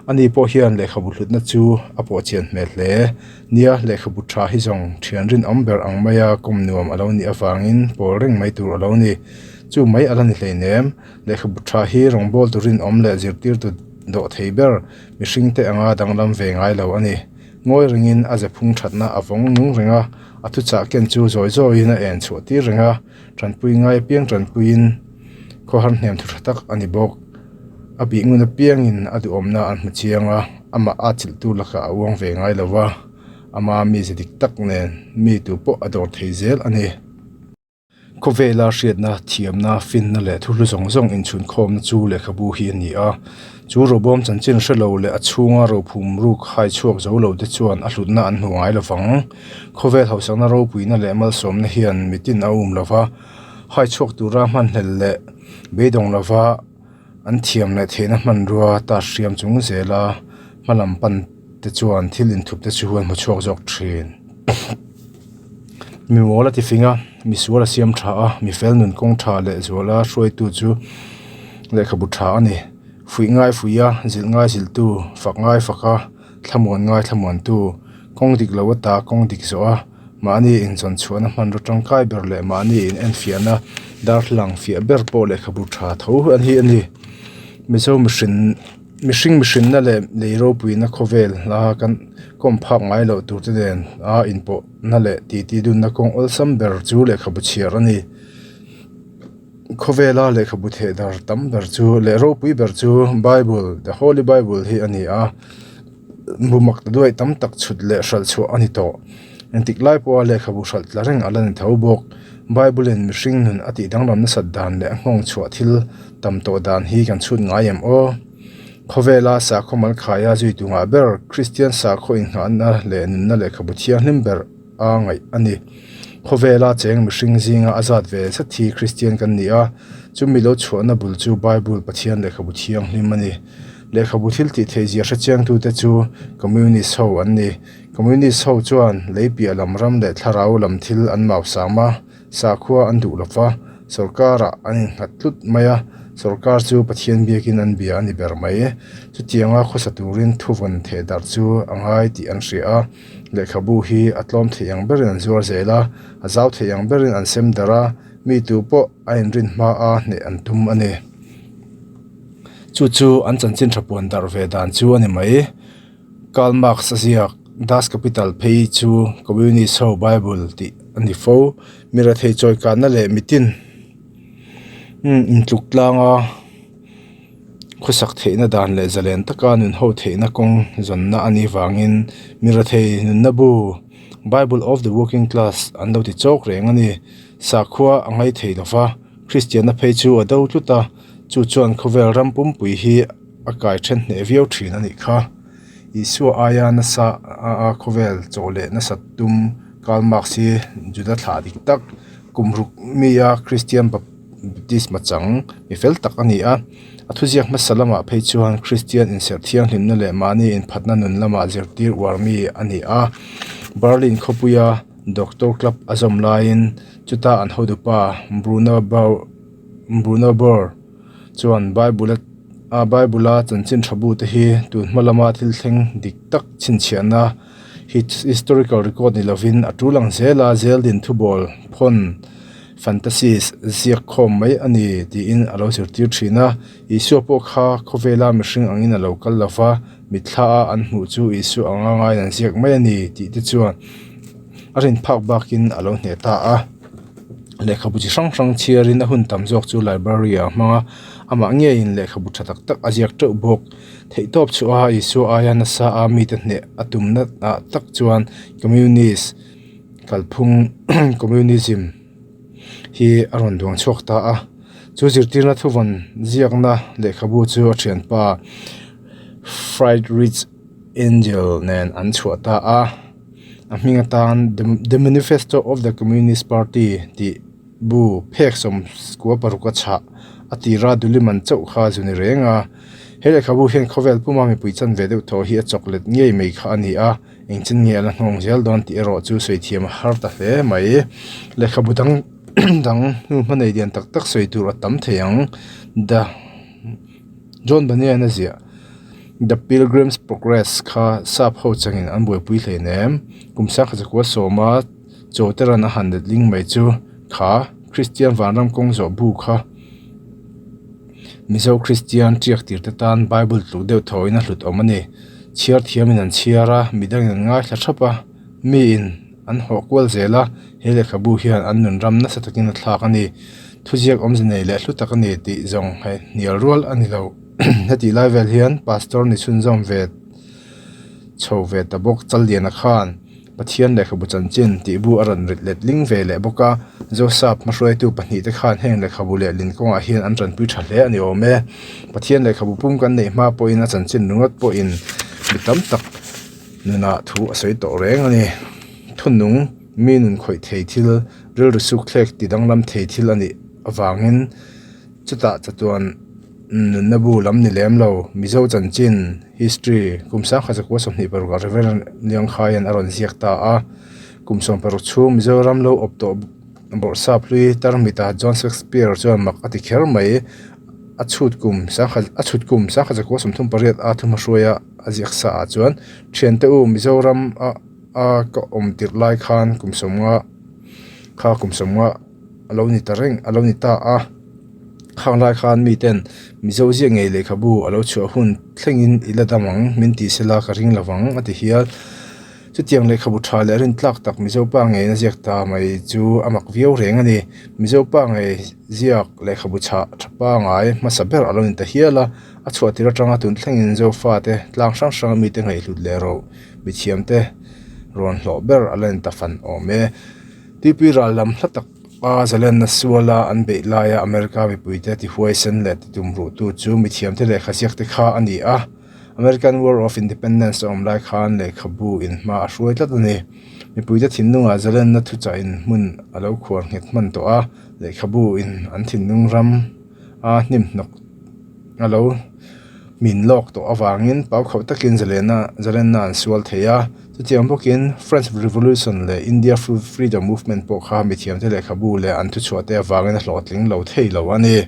Ani pawh hian lehkhabu hlutna chu a pawh chian hmel hle. Nia, lehkhabu tha hi zawng thian rinawm ber ang maia kawm nuam a lo nih avangin pawl reng mai tur a lo ni. Chu mai a la ni hleinem. Lehkhabu tha hi rawngbawltu rinawm leh zirtirtu dawh thei ber mihringte anga danglam ve ngai lo a ni. Ngawi ringin a zephung thatna a vawng nung reng a, a thuchah ken chu zawi zawiin a en chhuah tir reng a, tanpui ngai apiang tanpuiin khawhar hnem thu tha tak a ni bawk. A bih ngun apiangin a duhawmna an hmu chiang a, amah a chilhtu lakah a uang ve ngai lo va, ama mize dik tak nen mi tu pawh a dawr thei zel a ni. Khawvela hriatna, thiamna, finna leh thuhlu zawng zawng inchhunkhawmna chu lehkhabu hi a ni a. Chu robawm chanchin hre lo leh a chhunga rophum ruk hai chhuak zo lo te chuan a hlutna an hmu ngai lo vang. Khawvel hausakna ropuina leh malsawmna hian mitin a um lo va, hai chhuak tura hmanhlel leh beidawng lova an thiam leh theihna hmanrua ta hriam chung zela hma lam pan te chuan thil inthup te chu an hmu chhuak zawk thin. Mi mawl a ti fing a, mi sual a siam tha a, mi fel nun kawng tha leh zuala hruaitu chu lehkhabu tha a ni. Fuih ngai fuih a, zilh ngai zilhtu, fak ngai fak a, thlamuan ngai thlamuantu, kawng dik lo ata kawng dik zawh a, mahni inzawn chhuahna hmanraw tangkai ber leh mahni in enfiahna darthlalang fiah ber pawh lehkhabu tha tho an hi a ni. Mizo mihrin mihring mihrinna leh lei ropuina khawvel a kan kawm phak ngai loh tur te nen a inpawhna leh titi dunna kawng awlsam ber chu lehkhabu chhiar a ni. Khawvela lehkhabu theh dar tam ber chu leh ropui ber chu Bible, The Holy Bible hi a ni a. Bu mak ta duai tam tak chhut leh hralh chhuah a ni tawh. Engtik lai pawha lehkhabu hralh tla reng a la ni tho bawk. Bible-in mihring nun a tih danglam nasat dan leh a nghawng chhuah thil tam tawh dan hi kan chhut ngai em aw? Khawvela sakhaw malkhaia zuitu ngah ber Kristian sakhaw inngahna leh nunna lehkhabu thianghlim ber a ngaih a ni. Khawvela cheng mihring zinga a zat ve zet hi Kristian kan ni a, chumi lo chhuahna bul chu Bible Pathian lehkhabu thianghlim a ni. Lehkhabu thil tih theih zia hre chiangtute chu Communist ho an ni. Communist ho chuan lei piah lam ram leh thlarau lam thil an mau sam a, sakhua an duh lo va, sorkarah an innghat tlut mai a, sorkar chu Pathian biakin an bia a ni ber mai. Chutianga khawsa turin thuvawn theh darh chu a ngai tih an hria a, lehkhabu hi a tlawm theih ang berin an zuar zel a, a zau theih ang berin an sem darh a, mi tu pawh a inrin hma a hneh an tum a ni. Chu chu an chanchin tha puan darh ve dan chu a ni mai. Karl Marx a ziak Das Kapital phei chu Communist ho Bible tih a ni fo. Mi rethei chawi kanna leh mitin intluk tlanga khawsak theihna dan leh zalen taka nun ho theihna kawng zawnna a nih vangin mi rethei nunna bu Bible of the Working Class an lo ti chawk reng a ni. Sakhua a ngai thei lo va, Kristianna phei chu a do tlut a. Chu chuan khawvel ram pumpui hi a kai then hneh viau thin a nih kha. Isua aia nasa a khawvel chaw leh nasat tum Karl Marx hi Juda thlah dik tak, kum ruk mia Kristian Baptisma chang mi fel tak a ni a. A thuziak hmasa lamah phei chuan Kristian inserh thianghlimna leh mahni inphatna nun lamah zirtir uar mi a ni a. Berlin khawpuia Doctor Club a zawm laiin chuta an hotupa Bruno Bauer, Bruno Bauer chuan Bible a Bible a chanchin tha bu te hi tun hma lama thil thleng dik tak chhinchhiahna historical record ni lovin a tul ang zel a, zeldin thubawl phawn fantasies ziak khawm mai a ni tiin a lo zirtir thin a. Isua pawh kha khawvela mihring angin a lo kal lova, mitthla a an hmuh chu Isua anga ngaiin an ziak mai a ni tih te chuan a rin phak bakin a lo hneh ta a. Lehkhabu chi hrang hrang chhiarin a hun tam zawk chu library ah a hmang a, amah ngeiin lehkhabu tha tak tak a ziak teuh bawk. Theihtawp chhuah a Isua aia nasa a mite hneh a tumna ah tak chuan Communist kalphung Communism hi a rawn duang chhuak ta a. Chu zirtirna thuvawn ziakna lehkhabu chu a thianpa Friedrich Engel nen an chhuah ta a. A hming atan The Manifesto of the Communist Party tih bu phek sawm kua paruk a chhah a tira Duliman chauh kha zu ni reng a. He lehkhabu hian khawvel puma mipui chanve deuh thaw hi a chawklet ngei mai kha a ni a, engchen nge a la hnawng zel dawn tih erawh chu sawi thiam a har ta hle mai. Lehkhabu dang dang hnu hmanei lian tak tak sawi tur a tam thei ang. The. John Bunyan a ziah The Pilgrim's Progress kha sap ho changin an buaipui hleinem. Kum sangkhat zakua sawma chaw te ran a han letling mai chu kha Kristian vanram kawng zawh bu kha Mizo Kristian tiak tir te tan Bible tluk deuh thawhin a hlut awm a ni. Chhiar thiamin an chhiar a, midangin an ngaithla thap a, miin an hawh kual zel a, he lehkhabu hian an nun ram nasa takin a thlak a ni. Thuziak awmze nei leh hlu tak a ni tih zawng hei hnial rual a ni lo. Hetih lai vel hian Pastor ni chhunzawm ve chho ve ta bawk Challiana khan Pathian lehkhabu chanchin tih bu a rawn rit let ling ve leh bawk a, Joseph hmahruaitu pahnihte khan heng lehkhabu leh lin kawngah hian an tanpui tha hle a ni awm e. Pathian lehkhabu pum kan neih hma pawhin a chanchin ringawt pawhin mi tam tak nunah thu a sawi tawh reng a ni. Thunung mi nun khawih thei thil, rilru sukthlek ti danglam thei thil a nih avangin chutah chatuan nunna bu lam ni lem lo. Mizo chanchin, history, kum sangkhat zakua 26 ah Reverend Liangkhaian a rawn ziak ta a. Kum 60 chhung Mizoram lo awp tawh bawrhsap hlui tarmita John Shakespeare chuan mak a ti kher mai. A chhut kum sangkhat a chhut kum sangkhat zakua 38 a thuhmahruaia a ziak sa ah chuan thiante u Mizoram a a ka awm tirh lai khan kum 50 kha kum 50 a lo ni ta reng a lo ni ta a. Khang lai khan miten Mizo ziak ngei lehkhabu a lo chhuah hun thlengin i la dam ang min tih sela ka ring lovang a ti hial. Chutiang lehkhabu tha leh rintlak tak Mizo pa ngeiin a ziak ta mai chu a mak viau reng a ni. Mizo pa ngei ziak lehkhabu chhah tha pangai hmasa ber a lo ni ta hial a, a chhuah tir atanga tun thlengin Zofate tlang hrang hranga mite ngaihhlut leh ro mithiamte rawn hlawh ber a la ni ta fan awm e. Tuipui ral lam hla tak a zalenna suala an beih laia America mipuite tihuaisen leh titumruhtu chu mithiamte lehkha ziakte kha a ni a. American War of Independence a awm lai khan lehkhabu in hma a hruai tlat a ni. Mipuite thinlungah zalenna thuchah in hmun a lo khuar nghet hman tawh a, lehkhabu in an thinlung ram a hnim hnawk a lo hmin lawk tawh avangin pau khauh takin zalenna zalenna an sual thei a. Chutiang bawkin French Revolution leh India Freedom Movement pawh kha mithiamte lehkhabu leh an thuchhuahte avangin a hlawhtling lo thei lo a ni.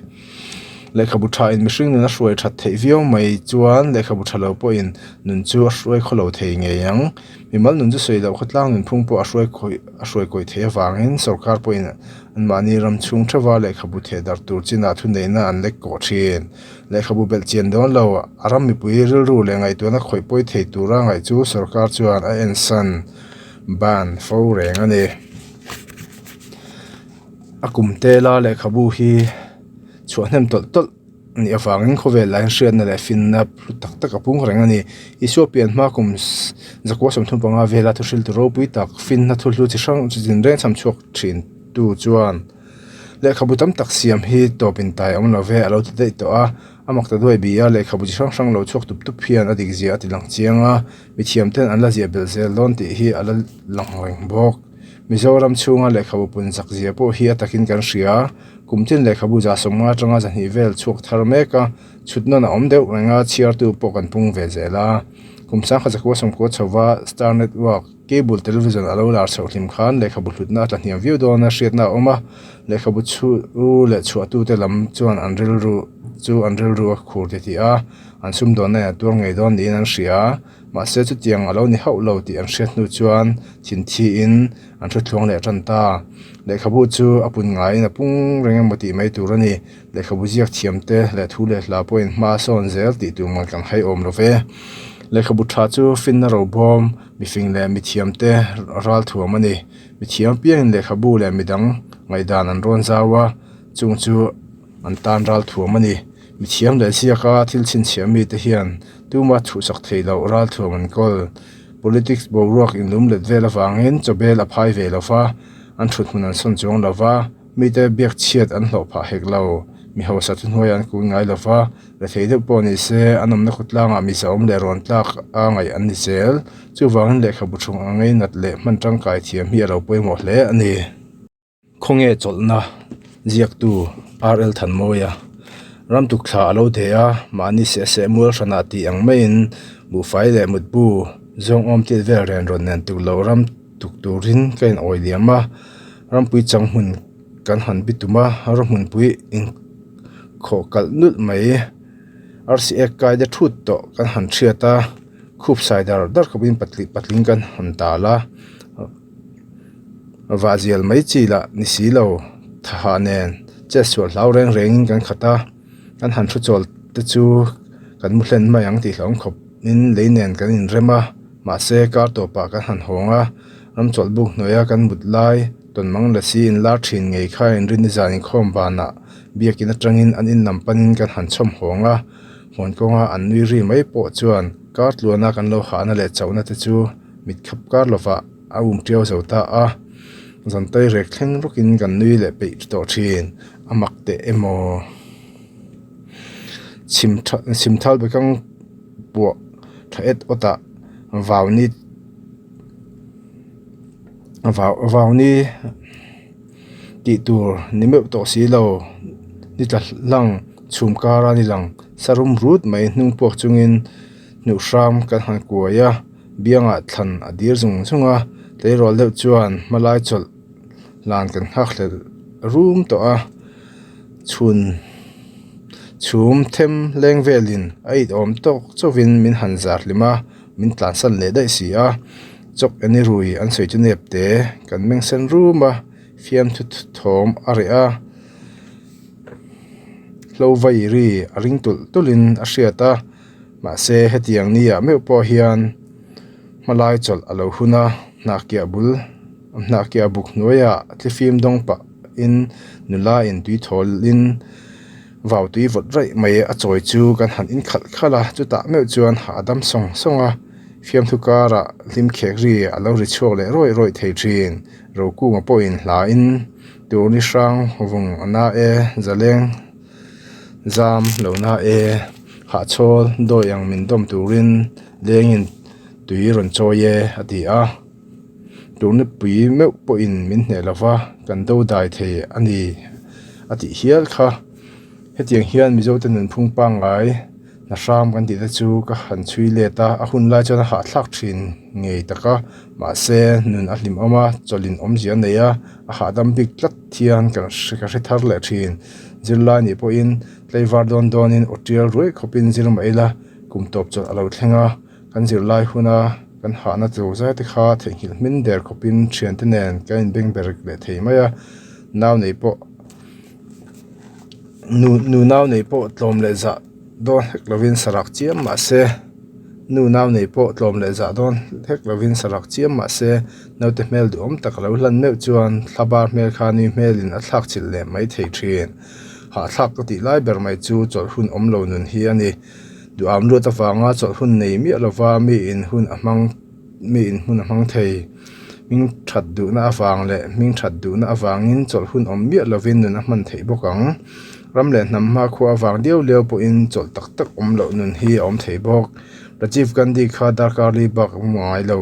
Lehkhabu tha in mihring nun a hruai that theih viau mai chuan lehkhabu tha lo pawhin nun chu a hruai khaw lo thei ngei ang. Mimal nun chu sawi loh khawtlang nunphung pawh a hruai khawih a hruai kawih theih avangin sorkar pawhin anmahni ram chhung theuha lehkhabu theh darh tur chinah thuneihna an lek kawh thin. Lehkhabu belh chian dawn lo, a ram mipui rilru leh ngaihtuahna khawih pawi thei tura ngaih chu sorkar chuan a ensan ban fo reng a ni. A kum tela lehkhabu hi chhuah hnem tawlh tawlh a nih avangin khawvel ah hian hriatna leh finna hlu tak tak a pung reng a ni. Isua pian hma kum zakua 35 vela thuhriltu ropui tak finna thuhlu chi hrang chi tinreng cham chhuak thin tu chuan lehkhabu tam tak siam hi tawp intai a awm lo ve a lo ti daih tawh a. A mak ta duai bi a, lehkhabu chi hrang hrang lo chhuak tup tup hian a dik zia a ti lang chiang a, mithiam ten an la ziah belh zel dawn tih hi a la lang reng bawk. Mizoram chhunga lehkhabu pun zak zia pawh hi a takin kan hria. Kum tin lehkhabu 150 atanga 200 vel chhuak thar mek a, chhut nawn a awm deuh reng a, chhiartu pawh kan pung ve zel a. Kum sangkhat zakua sawmkua chhova Star Network, Cable Television a lo lar chhoh hlim khan lehkhabu hlutna a tla hniam viau dawn a hriatna a awm a, lehkhabu chhu leh chhuahtute lam chuan an rilru chu an rilru a khur titih a, an sumdawnna in a tuar ngei dawn niin an hria. Mahse chutiang a lo ni hauh lo tih an hriat hnu chuan thinthi in an hrutthluang leh tan ta. Lehkhabu chu a pun ngaiin a pung reng emaw tih mai tur a ni. Lehkhabu ziak thiam te leh thu leh hla pawhin hma a sawn zel tih tur man kan hai awm lo ve. Lehkhabu tha chu finna robawm, mifing leh mithiam te ral thuam a ni. Mithiam piangin lehkhabu leh midang ngaihdan an rawn zau a, chung chu an tan ral thuam a ni. Mithiam leh ziaka thil chhinchhiah mite hian tuma chhuhsak thei loh ralthuam an kawl. Politics boruak inlum let vel avangin chawbel a phai ve lo va, an thuthmun an sawn chuang lo va, mite biak chhiat an hlawh phah hek lo. Mi hausa chu hnuaiah an kun ngai lo va, rethei deuh pawh ni se an awmna khawtlangah mi zahawm leh rawn tlak a ngaih an ni zel. Chuvangin lehkhabu thung a ngeinat leh hman tangkai thiam hi a lo pawimawh hle a ni. Khawnge chawlhna ziaktu RL Thanmawia ram tuk thla a lo de a, mahni seh seh mual hranah tih ang maiin buhfai leh mutbu zawng awm tit vel ren rawn nen tuk lo ram tuk turin ka in awi liam a, rampui chang hmun kan han bi tum a, rawhmunpui inkhawh kalh nulh mai arsi ek kai te thut tawh kan han hriat a, khup sai dar dar khawpin patling kan han tal a. Vahzial mai chi lah ni si lo thaha nen chet sual hlau reng rengin kan khat a, kan han thu chawl te chu kan mu hlen mai ang tih hlauhawm khawp in lei nen kan inrem a, mahse kar tawpah kan han hawng a, ramchawlh buk hnuaia kan mut lai tawnmang lasi inlar thin ngei kha inrin nizan inkhawm vanah biakin atangin an in lam panin kan han chhawm hawng a, hmuan kawnga an nui ri mai pawh chuan kar tluana kan lo hahna leh chauhna te chu mit khap kar lovah a um tiau zo ta a, zantei rek thleng rawkin kan nui leh peih tawh thin, a mak teh emaw chhim tha chhim thal bekang puah tha et awt ah vau ni vau vau ni tih tur ni meuh tawh si lo ni tla hlang chhum kara ni lang sarum rut mai hnung puak chungin hnuh hram kan han kuai a. Biangah thlan a dir zung zung a, tleirawl deuh chuan hmalai chawlh hlan kan nghak hlel rum tawh a, chhun chhum them leng velin a it awm tawk chauhin min han zar hlim a, min tlansan leh daih si a, chawk eni rui an sawi chu nep te kan meng sen rum a, fiamthu thawm a reh a, hlo vai ri a ring tulh tulhin a hriat a. Mahse hetiang ni ah meuh pawh hian Hmalai chawlh a lo hun a, hnahkiah bul hnahkiah buk hnuaiah thlifim dawng pah in nula in tui thawl in vau tui vawt raih mai a chawi chu kan han in khalh khalh a, chutah meuh chuan hahdam sawng sawng a, fiamthu karah hlim khek ri a lo ri chhuak leh rawih rawih thei thin. Rokunga pawhin hla in turni hrang vung a na e zaleng zam lo na e hahchhawl dawi ang min dawm turin lengin tui rawn chawi e a ti a. Turnipui meuh pawhin min hneh lova kan do dai thei a ni a tih hial kha. Hetiang hian Mizote nunphung pangngai hna hram kan tih te chu ka han chhui let a, a hun lai chuan a hahthlak thin ngei tak a, mahse nun a hlimawm a, chawlhin awmzia a nei a, a hahdam bik tlat hian ka hre thar leh thin. Zirlai nih pawhin tlaivar dawn dawnin aw tial ruai khawpin zir mah ila kum tawp chawlh a lo thleng a, kan zirlai huna kan hahna tur zai te kha theihnghilh hmin der khawpin thiante nen kan inbeng ber leh thei mai a, nau nei pawh. Nu nu nau nei pawh tlawm leh zah dawn hlek lovin sarak chiam mah se nu nau nei pawh tlawm leh zah dawn hlek lovin sarak chiam mah se naute hmel duhawm tak a lo hlan meuh chuan thla bar hmel kha nui hmelin a thlak chilh leh mai thei thin. Hahthlak ka tih lai ber mai chu chawlh hun awm lo nun hi a ni. Duham luat avanga chawlh hun nei miah lova miin hun a hmang. Mi in hmun a hmang thei. Hming that duhna avang leh hming that duhna avangin chawlh hun awm miah lovin nun a hman theih bawk ang. Ram leh hnam hmakhua avang liau liau pawhin chawlh tak tak awm loh nun hi a awm thei bawk. Rajiv Gandhi kha darkar li bak a hmu ngai lo.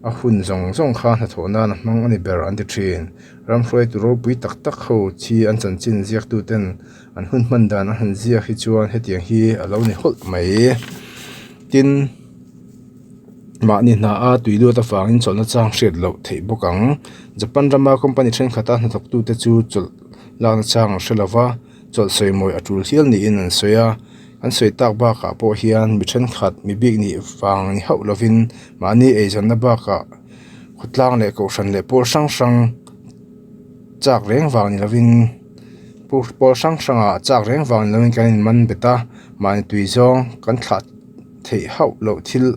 A hun zawng zawng kha hnathawh nan a hmang a ni ber an ti thin. Ram hruaitu ropui tak tak ho chi an chanchin ziaktuten an hun hman dan an han ziak hi chuan hetiang hi a lo ni hawlh mai. Tin. Mahni hna a tui luat avangin chawlhna chang hriat loh theih bawk ang. Japan rama company thenkhat a hnathawktute chu chawlh lakna chang an hre lova, chawlh sawi mawi a tul hial niin an sawi a. An sawi tak bakah pawh hian mi thenkhat mi bik nih vang ni hauh lovin mahni eizawnna bakah khawtlang leh kohhran leh pawl hrang hrang chak reng vang ni lovin pawl hrang hrangah chak reng vang ni lovin kan inman bet a, mahni tui zawng kan thlah. Theih hauh loh thil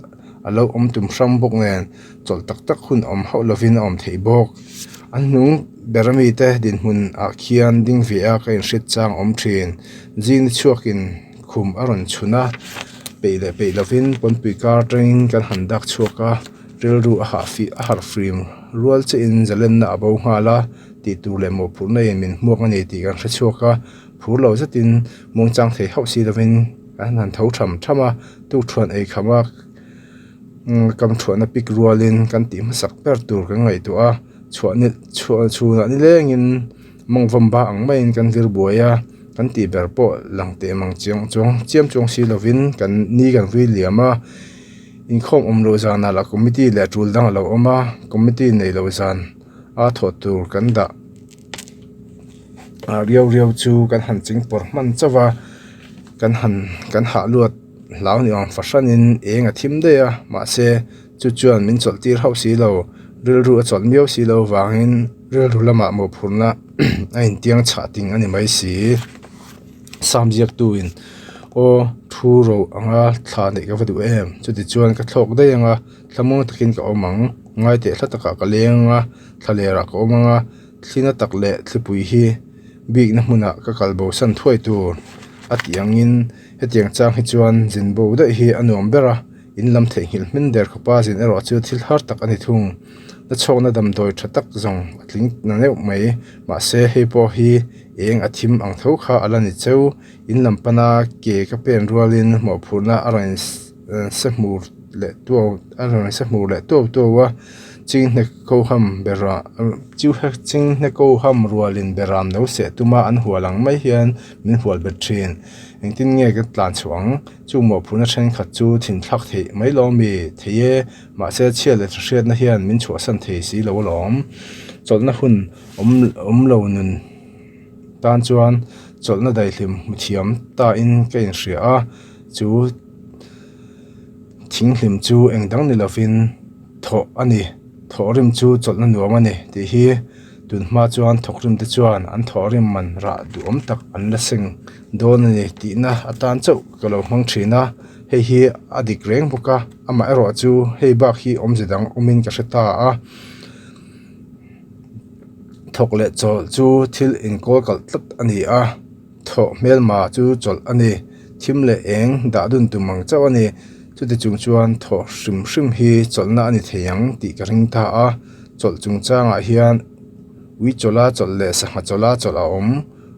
a lo awm tum hrang bawk nen chawlh tak tak hun awm hauh lovin a awm theih bawk. An hnung ber mite dinhmun ah khian ding ve a ka inhriat chang a awm thin. Zing ni chhuakin khum a rawn chhun a, peih leh peih lovin pawnpui kar atangin kan han dak chhuak a, rilru a hah fih a harh fim rual chiahin zalenna a bo nghal a, tih tur leh mawhphurhna in min hmuak a ni tih kan hre chhuak a, phur lo zetin muangchang thei hauh si lovin. An han tho tham tham a, tukṭhuan ei kham a kam thuahna pik rualin kan tih hmasak ber tur kan ngaihtuah a, chhuah ni chhuah chhunah nilengin mawngvawm ba ang maiin kan vir buai a, kan tih ber pawh lang teh mang chiang chuang chiam chuang si lovin kan ni kan vui liam a, inkhawm awm loh zanah lah committee leh tul dang a lo awm a, committee nei loh zan a thawh tur kan dah. Ah riau riau chu kan han ching pawr hman chauh a kan han kan hah luat hlau ni awm fahranin eng a thim daih a mahse chu chuan min chawlh tir hauh si lo rilru a chawlh miau si lo vangin rilru lamah mawhphurhna a intiang chhah ting a ni mai si sam ziaktu in aw thu ro anga thla neih ka va duh em chuti chuan ka thlawk daih ang a thlamuang takin ka awm ang ngai teh hla takah ka leng ang a thla lerah ka awm ang a. Thlina tak leh thlipui hi bikna hmunah ka kal bo san thuai tur a tih angin hetiang chang hi chuan zin bo daih hi a nuam ber a, in lam theihnghilh hmin der khawpa zin erawh chu thil har tak a ni thung. Na chhawkna damdawi tha tak zawng a tling na neuh mai mahse hei pawh hi eng a thim ang tho kha a la ni cheu. In lam pana ke ka pen rualin mawhphurhna a rawn se hmur leh tuau a rawn se hmur leh tuau tuau a. Chinghne ko ham bera chinghne ko ham rualin beram no seh tuma an hual ang mai hian min hual bet thin. Engtin nge ka tlan chhuah ang? Chu mawhphurhna thenkhat chu thinthlak theih mai lo mi thei e, mahse chhia leh hriatna hian min chhuahsan thei si lo alawm. Chawlhna hun awm awm lo nun tan chuan chawlhna daihlim hmu thiam ta in ka inhria a, chu thinghlim chu engdang ni lovin. Thawh a ni, thawhrim chu chawlhna nuam a ni tih hi tun hma chuan thawkrim te chuan an thawhrim man rah duhawm tak an la seng dawn a ni tihna atan chauh ka lo hmang thin a. Hei hi a dik reng bawk a, amaherawh chu hei bak hi awmze dang awmin ka hre ta a. Thawk leh chawlh chu thil inkawl kalh tlat a ni a, thawh hmelma chu chawlh a ni. Thim leh eng dah dun tum ang chauh a ni. Chuti chung chuan thawh hrim hrim hi chawlhna a ni thei ang tih ka ring ta a. Chawlh chungchangah hian ui chawlha chawlh leh sangha chawlha chawlh a awm.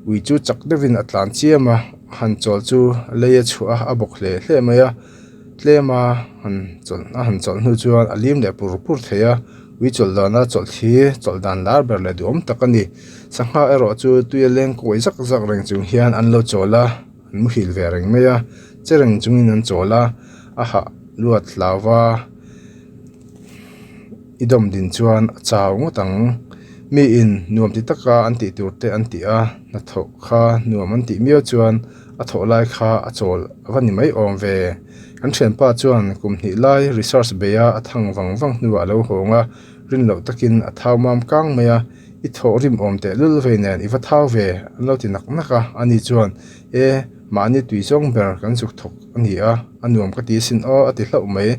Ui chu chak deuhin a tlan chiam a, han chawl chu lei a chhuah a, a bawk hle hle mai a. Tlem a han chawlh a han chawlh hnu chuan a lim leh pur pur thei a, ui chawlh dana chawlh hi chawlh dan lar ber leh duhawm tak a ni. Sangha erawh chu tui a leng kawi zak zak reng chung hian an lo chawl a, an muhil ve reng mai a, che reng chungin an chawl a, a hah luat hlau va. I dawm din chuan a chau ngawt ang. Miin nuam ti taka an tih tur te an ti a, hnathawh kha nuam an tih miau chuan a thawh lai kha a chawl a va ni mai awm ve. Kan thianpa chuan kum hnih lai research beia a thang vang vang hnuah a lo hawng a, rin loh takin a thau mam kang mai a, I thawh rim awm teh lul vei nen i va thau ve an lo ti nak nak a, ani chuan E mahni tui zawng ber kan zuk thawk a ni a, a nuam ka ti asin aw a ti hlauh mai.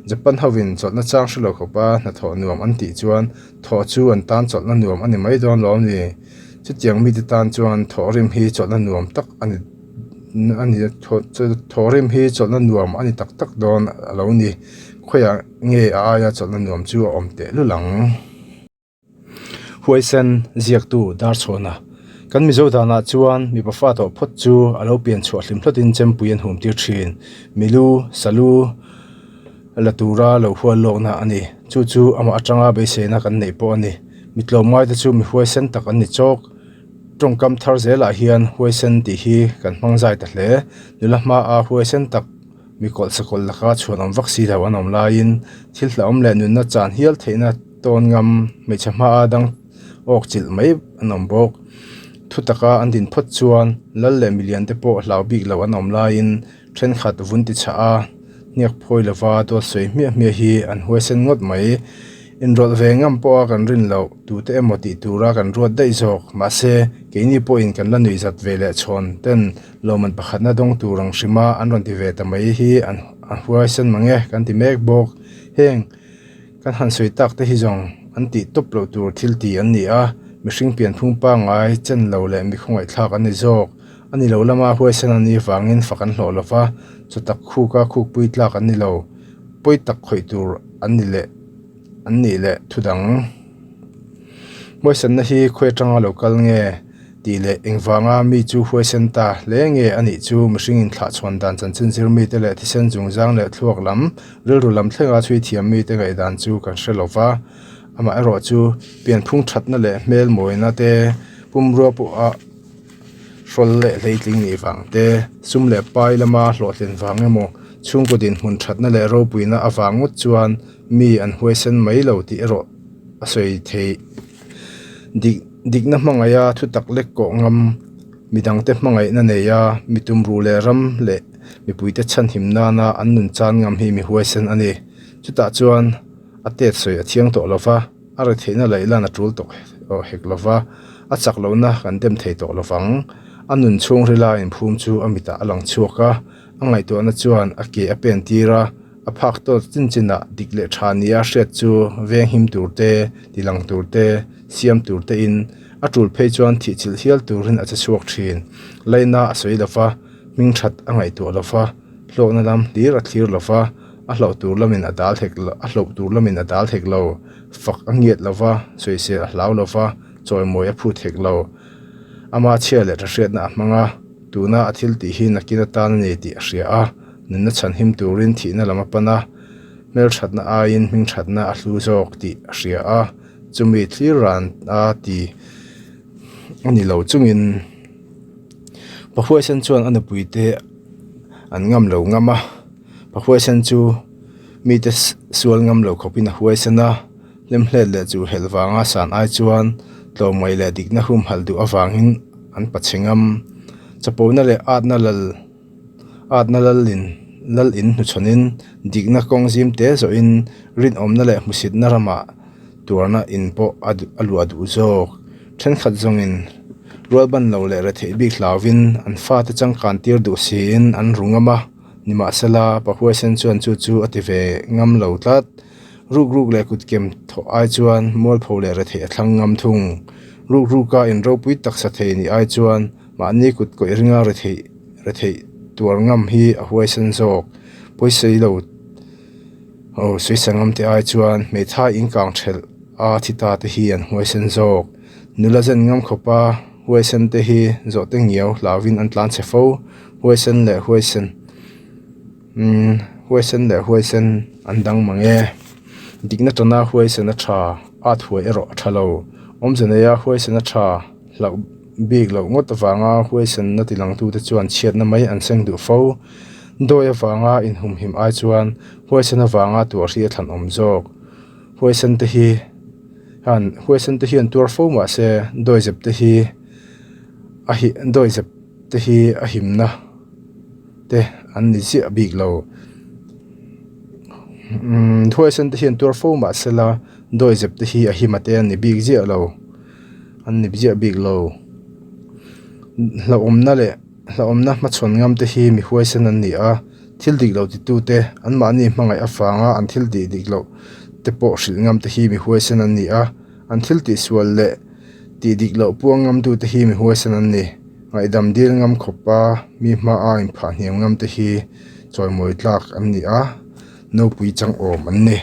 Japan hovin chawlhna chang hre lo khawpa hnathawh nuam an tih chuan thawh chu an tan chawlhna nuam a ni mai dawn lawm ni. Chutiang mite tan chuan thawhrim hi chawlhna nuam tak a ni a ni thawhrim hi chawlhna nuam a ni tak tak dawn a lo ni. Khawiah nge a aia chawlhna nuam chu a awm tehlul ang. Huaisen ziaktu Darchhawna Kan Mizo danah chuan mipa fa tawh phawt chu a lo pian chhuah hlim hlawtin chempui an hum tir thin. Milu, salu la tura lo hual lawkna a ni. Chu chu amah atanga beiseina kan neih pawh a ni. Mi tlawmngaite chu mi huaisen tak an ni chawk. Tawngkam thar zelah hian huaisen tih hi kan hmang zai ta hle. Nula hmaa huaisen tak. Mi kawlh sakawlh laka chhuan awm vak si lo an awm laiin thil hlauhawm leh nunna chan hial theihna tawn ngam hmeichhe hmaa dang awk chilh mai an awm bawk. Thu taka an din phawt chuan lal leh milian te pawh hlau bik lo an awm laiin thenkhat vun ti chhah a, hniak phawi lova dawt sawi hmiah hmiah hi an huaisen ngawt mai. Inrawlh ve ngam pawha kan rin loh tute emaw tih tura kan ruat daih zawk. Mahse, keini pawhin kan la nuihzat ve leh chhawn ten Lawmman pakhatna dawng tur ang hrima an rawn ti ve ta mai hi an huaisen mang e kan ti mek bawk. Heng kan han sawi tak te hi zawng an tih tawp loh tur thil ti an ni a, mihring pianphung pangngai chen lo leh mi khawngaihthlak an ni zawk. A ni lo lama huaisen an nih vangin fak an hlawh lo va, chawtak khuka khukpui tlak an ni lo, pawi tak khawih tur an ni leh an nih leh thudang. Huaisenna hi khawi atanga lo kal nge? Tih leh engvanga mi chu huaisen ta hle nge a nih chu mihring inthlahchhawn dan chanchin zir mite leh thisen zungzang leh thluak lam, rilru lam thlenga chhui thiam mite ngaihdan chu kan hre lo va. Amaherawh chu pianphung thatna leh hmel mawina te, pumrua pawha hrawl leh hleitling nih vang te, sum leh pai lama hlawhtlin vang emaw, chhungkaw dinhmun thatna leh ropuina avang ngawt chuan mi an huaisen mai lo tih erawh a sawi theih. Dik dikna hmangaiha thu tak lek kawh ngam, midangte hmangaihna nei a, mi tumruh leh ram leh mipuite chhanhim nana an nun chan ngam hi mi huaisen a ni. Chutah chuan a tet sawi a thiang tawh lo va, a retheihna laih lan a tul tawh hek lo va, a chak lohna kan dem thei tawh lo vang. A nun chhungrila inphum chu a mitah a lang chhuak a, a ngaihtuahna chuan a ke a pen tir a, A phak tawt chin chinah dik leh tha nia hriat chu venghim tur te, tilang tur te, siam tur tein a tul phei chuan thihchilh hial turin a che chhuak thin. Laina a sawi lo va, hming that a ngaihtuah lo va, hlawkna lam hlir a thlir lo va, a hlauh tur lamin a dal hek a hlauh tur lamin a dal hek lo, fak a ngiat lo va, sawisel a hlau lo va, chawimawi a phut hek lo. Ama chhia leh tha hriatna a hmang a, tuna a thil tih hi nakin atan a ni tih a hria a. Nunna chhanhim turin thihna lam a pan a, hmelthatna aiin hmingthatna a hlu zawk tih a hria a, chumi thlir ran a ti a ni lo chungin Pahuaisen chuan a nupuite an ngam lo ngam a, Pahuaisen chu mite sual ngam lo khawpin a huaisen a, hlemhlet leh chu helh vanga san ai chuan tlawmngaih leh dikna humhalh duh avangin an pachhe ngam. Chapona leh atna lal. Atna lalin lal in hnuchhawnin dikna kawng zim te zawhin rinawmna leh hmusitna ramah tuarna in pawh a a luah duh zawk. Thenkhat zawngin rualban lo leh retheih bik hlauvin an fate changkan tir duh siin an ru ngam a, Nimahsela, pa huaisen chuan chu chu a ti ve ngam lo tlat. Ruk ruk leh kutkem thawh ai chuan mualpho leh retheih a thlang ngam thung. Ruk ruka in ropui taksa thei nih ai chuan mahni kut kawih ringa retheih retheih tuar ngam hi a huaisen zawk. Pawisei lo ho sawi ngam te ai chuan hmeithai in kang thelh a thi ta te hi an huaisen zawk. Nula zen ngam khawpa huaisen te hi zawhte ngiau hlauhin an tlan chhe fo. Huaisen leh huaisen umm huaisen leh huaisen an dang mang e. Dikna tana huaisen a tha, at huai erawh a tha lo. Awmze neia huaisen a tha hlauh bik loh ngawt avanga huaisenna tilangtute chuan chhiatna mai an seng duh fo. Dawi avanga inhumhim ai chuan huaisen avanga tuar hi a thlanawm zawk. Huaisen te hi han huaisen te hian tuar fo mah se dawizep te hi a hi dawizep te hi a himna te an ni ziah bik lo. Umm huaisen te hian tuar fo mah sela dawizep te hi a hima te an ni bik ziah lo an ni ziah bik lo. Hlauhawmna leh hlauhawmna hmachhawn ngam te hi mi huaisen an ni a. Thil dik lo titute, anmahni hmangaih avanga an thil tih dik loh te pawh hrilh ngam te hi mi huaisen an ni a, an thil tih sual leh tih dik loh puang ngamtute hi mi huaisen an ni. Ngaihdam dil ngam khawpa mi hmaa inphah hniam ngam te hi chawimawi tlak an ni a, nopui chang awm an ni.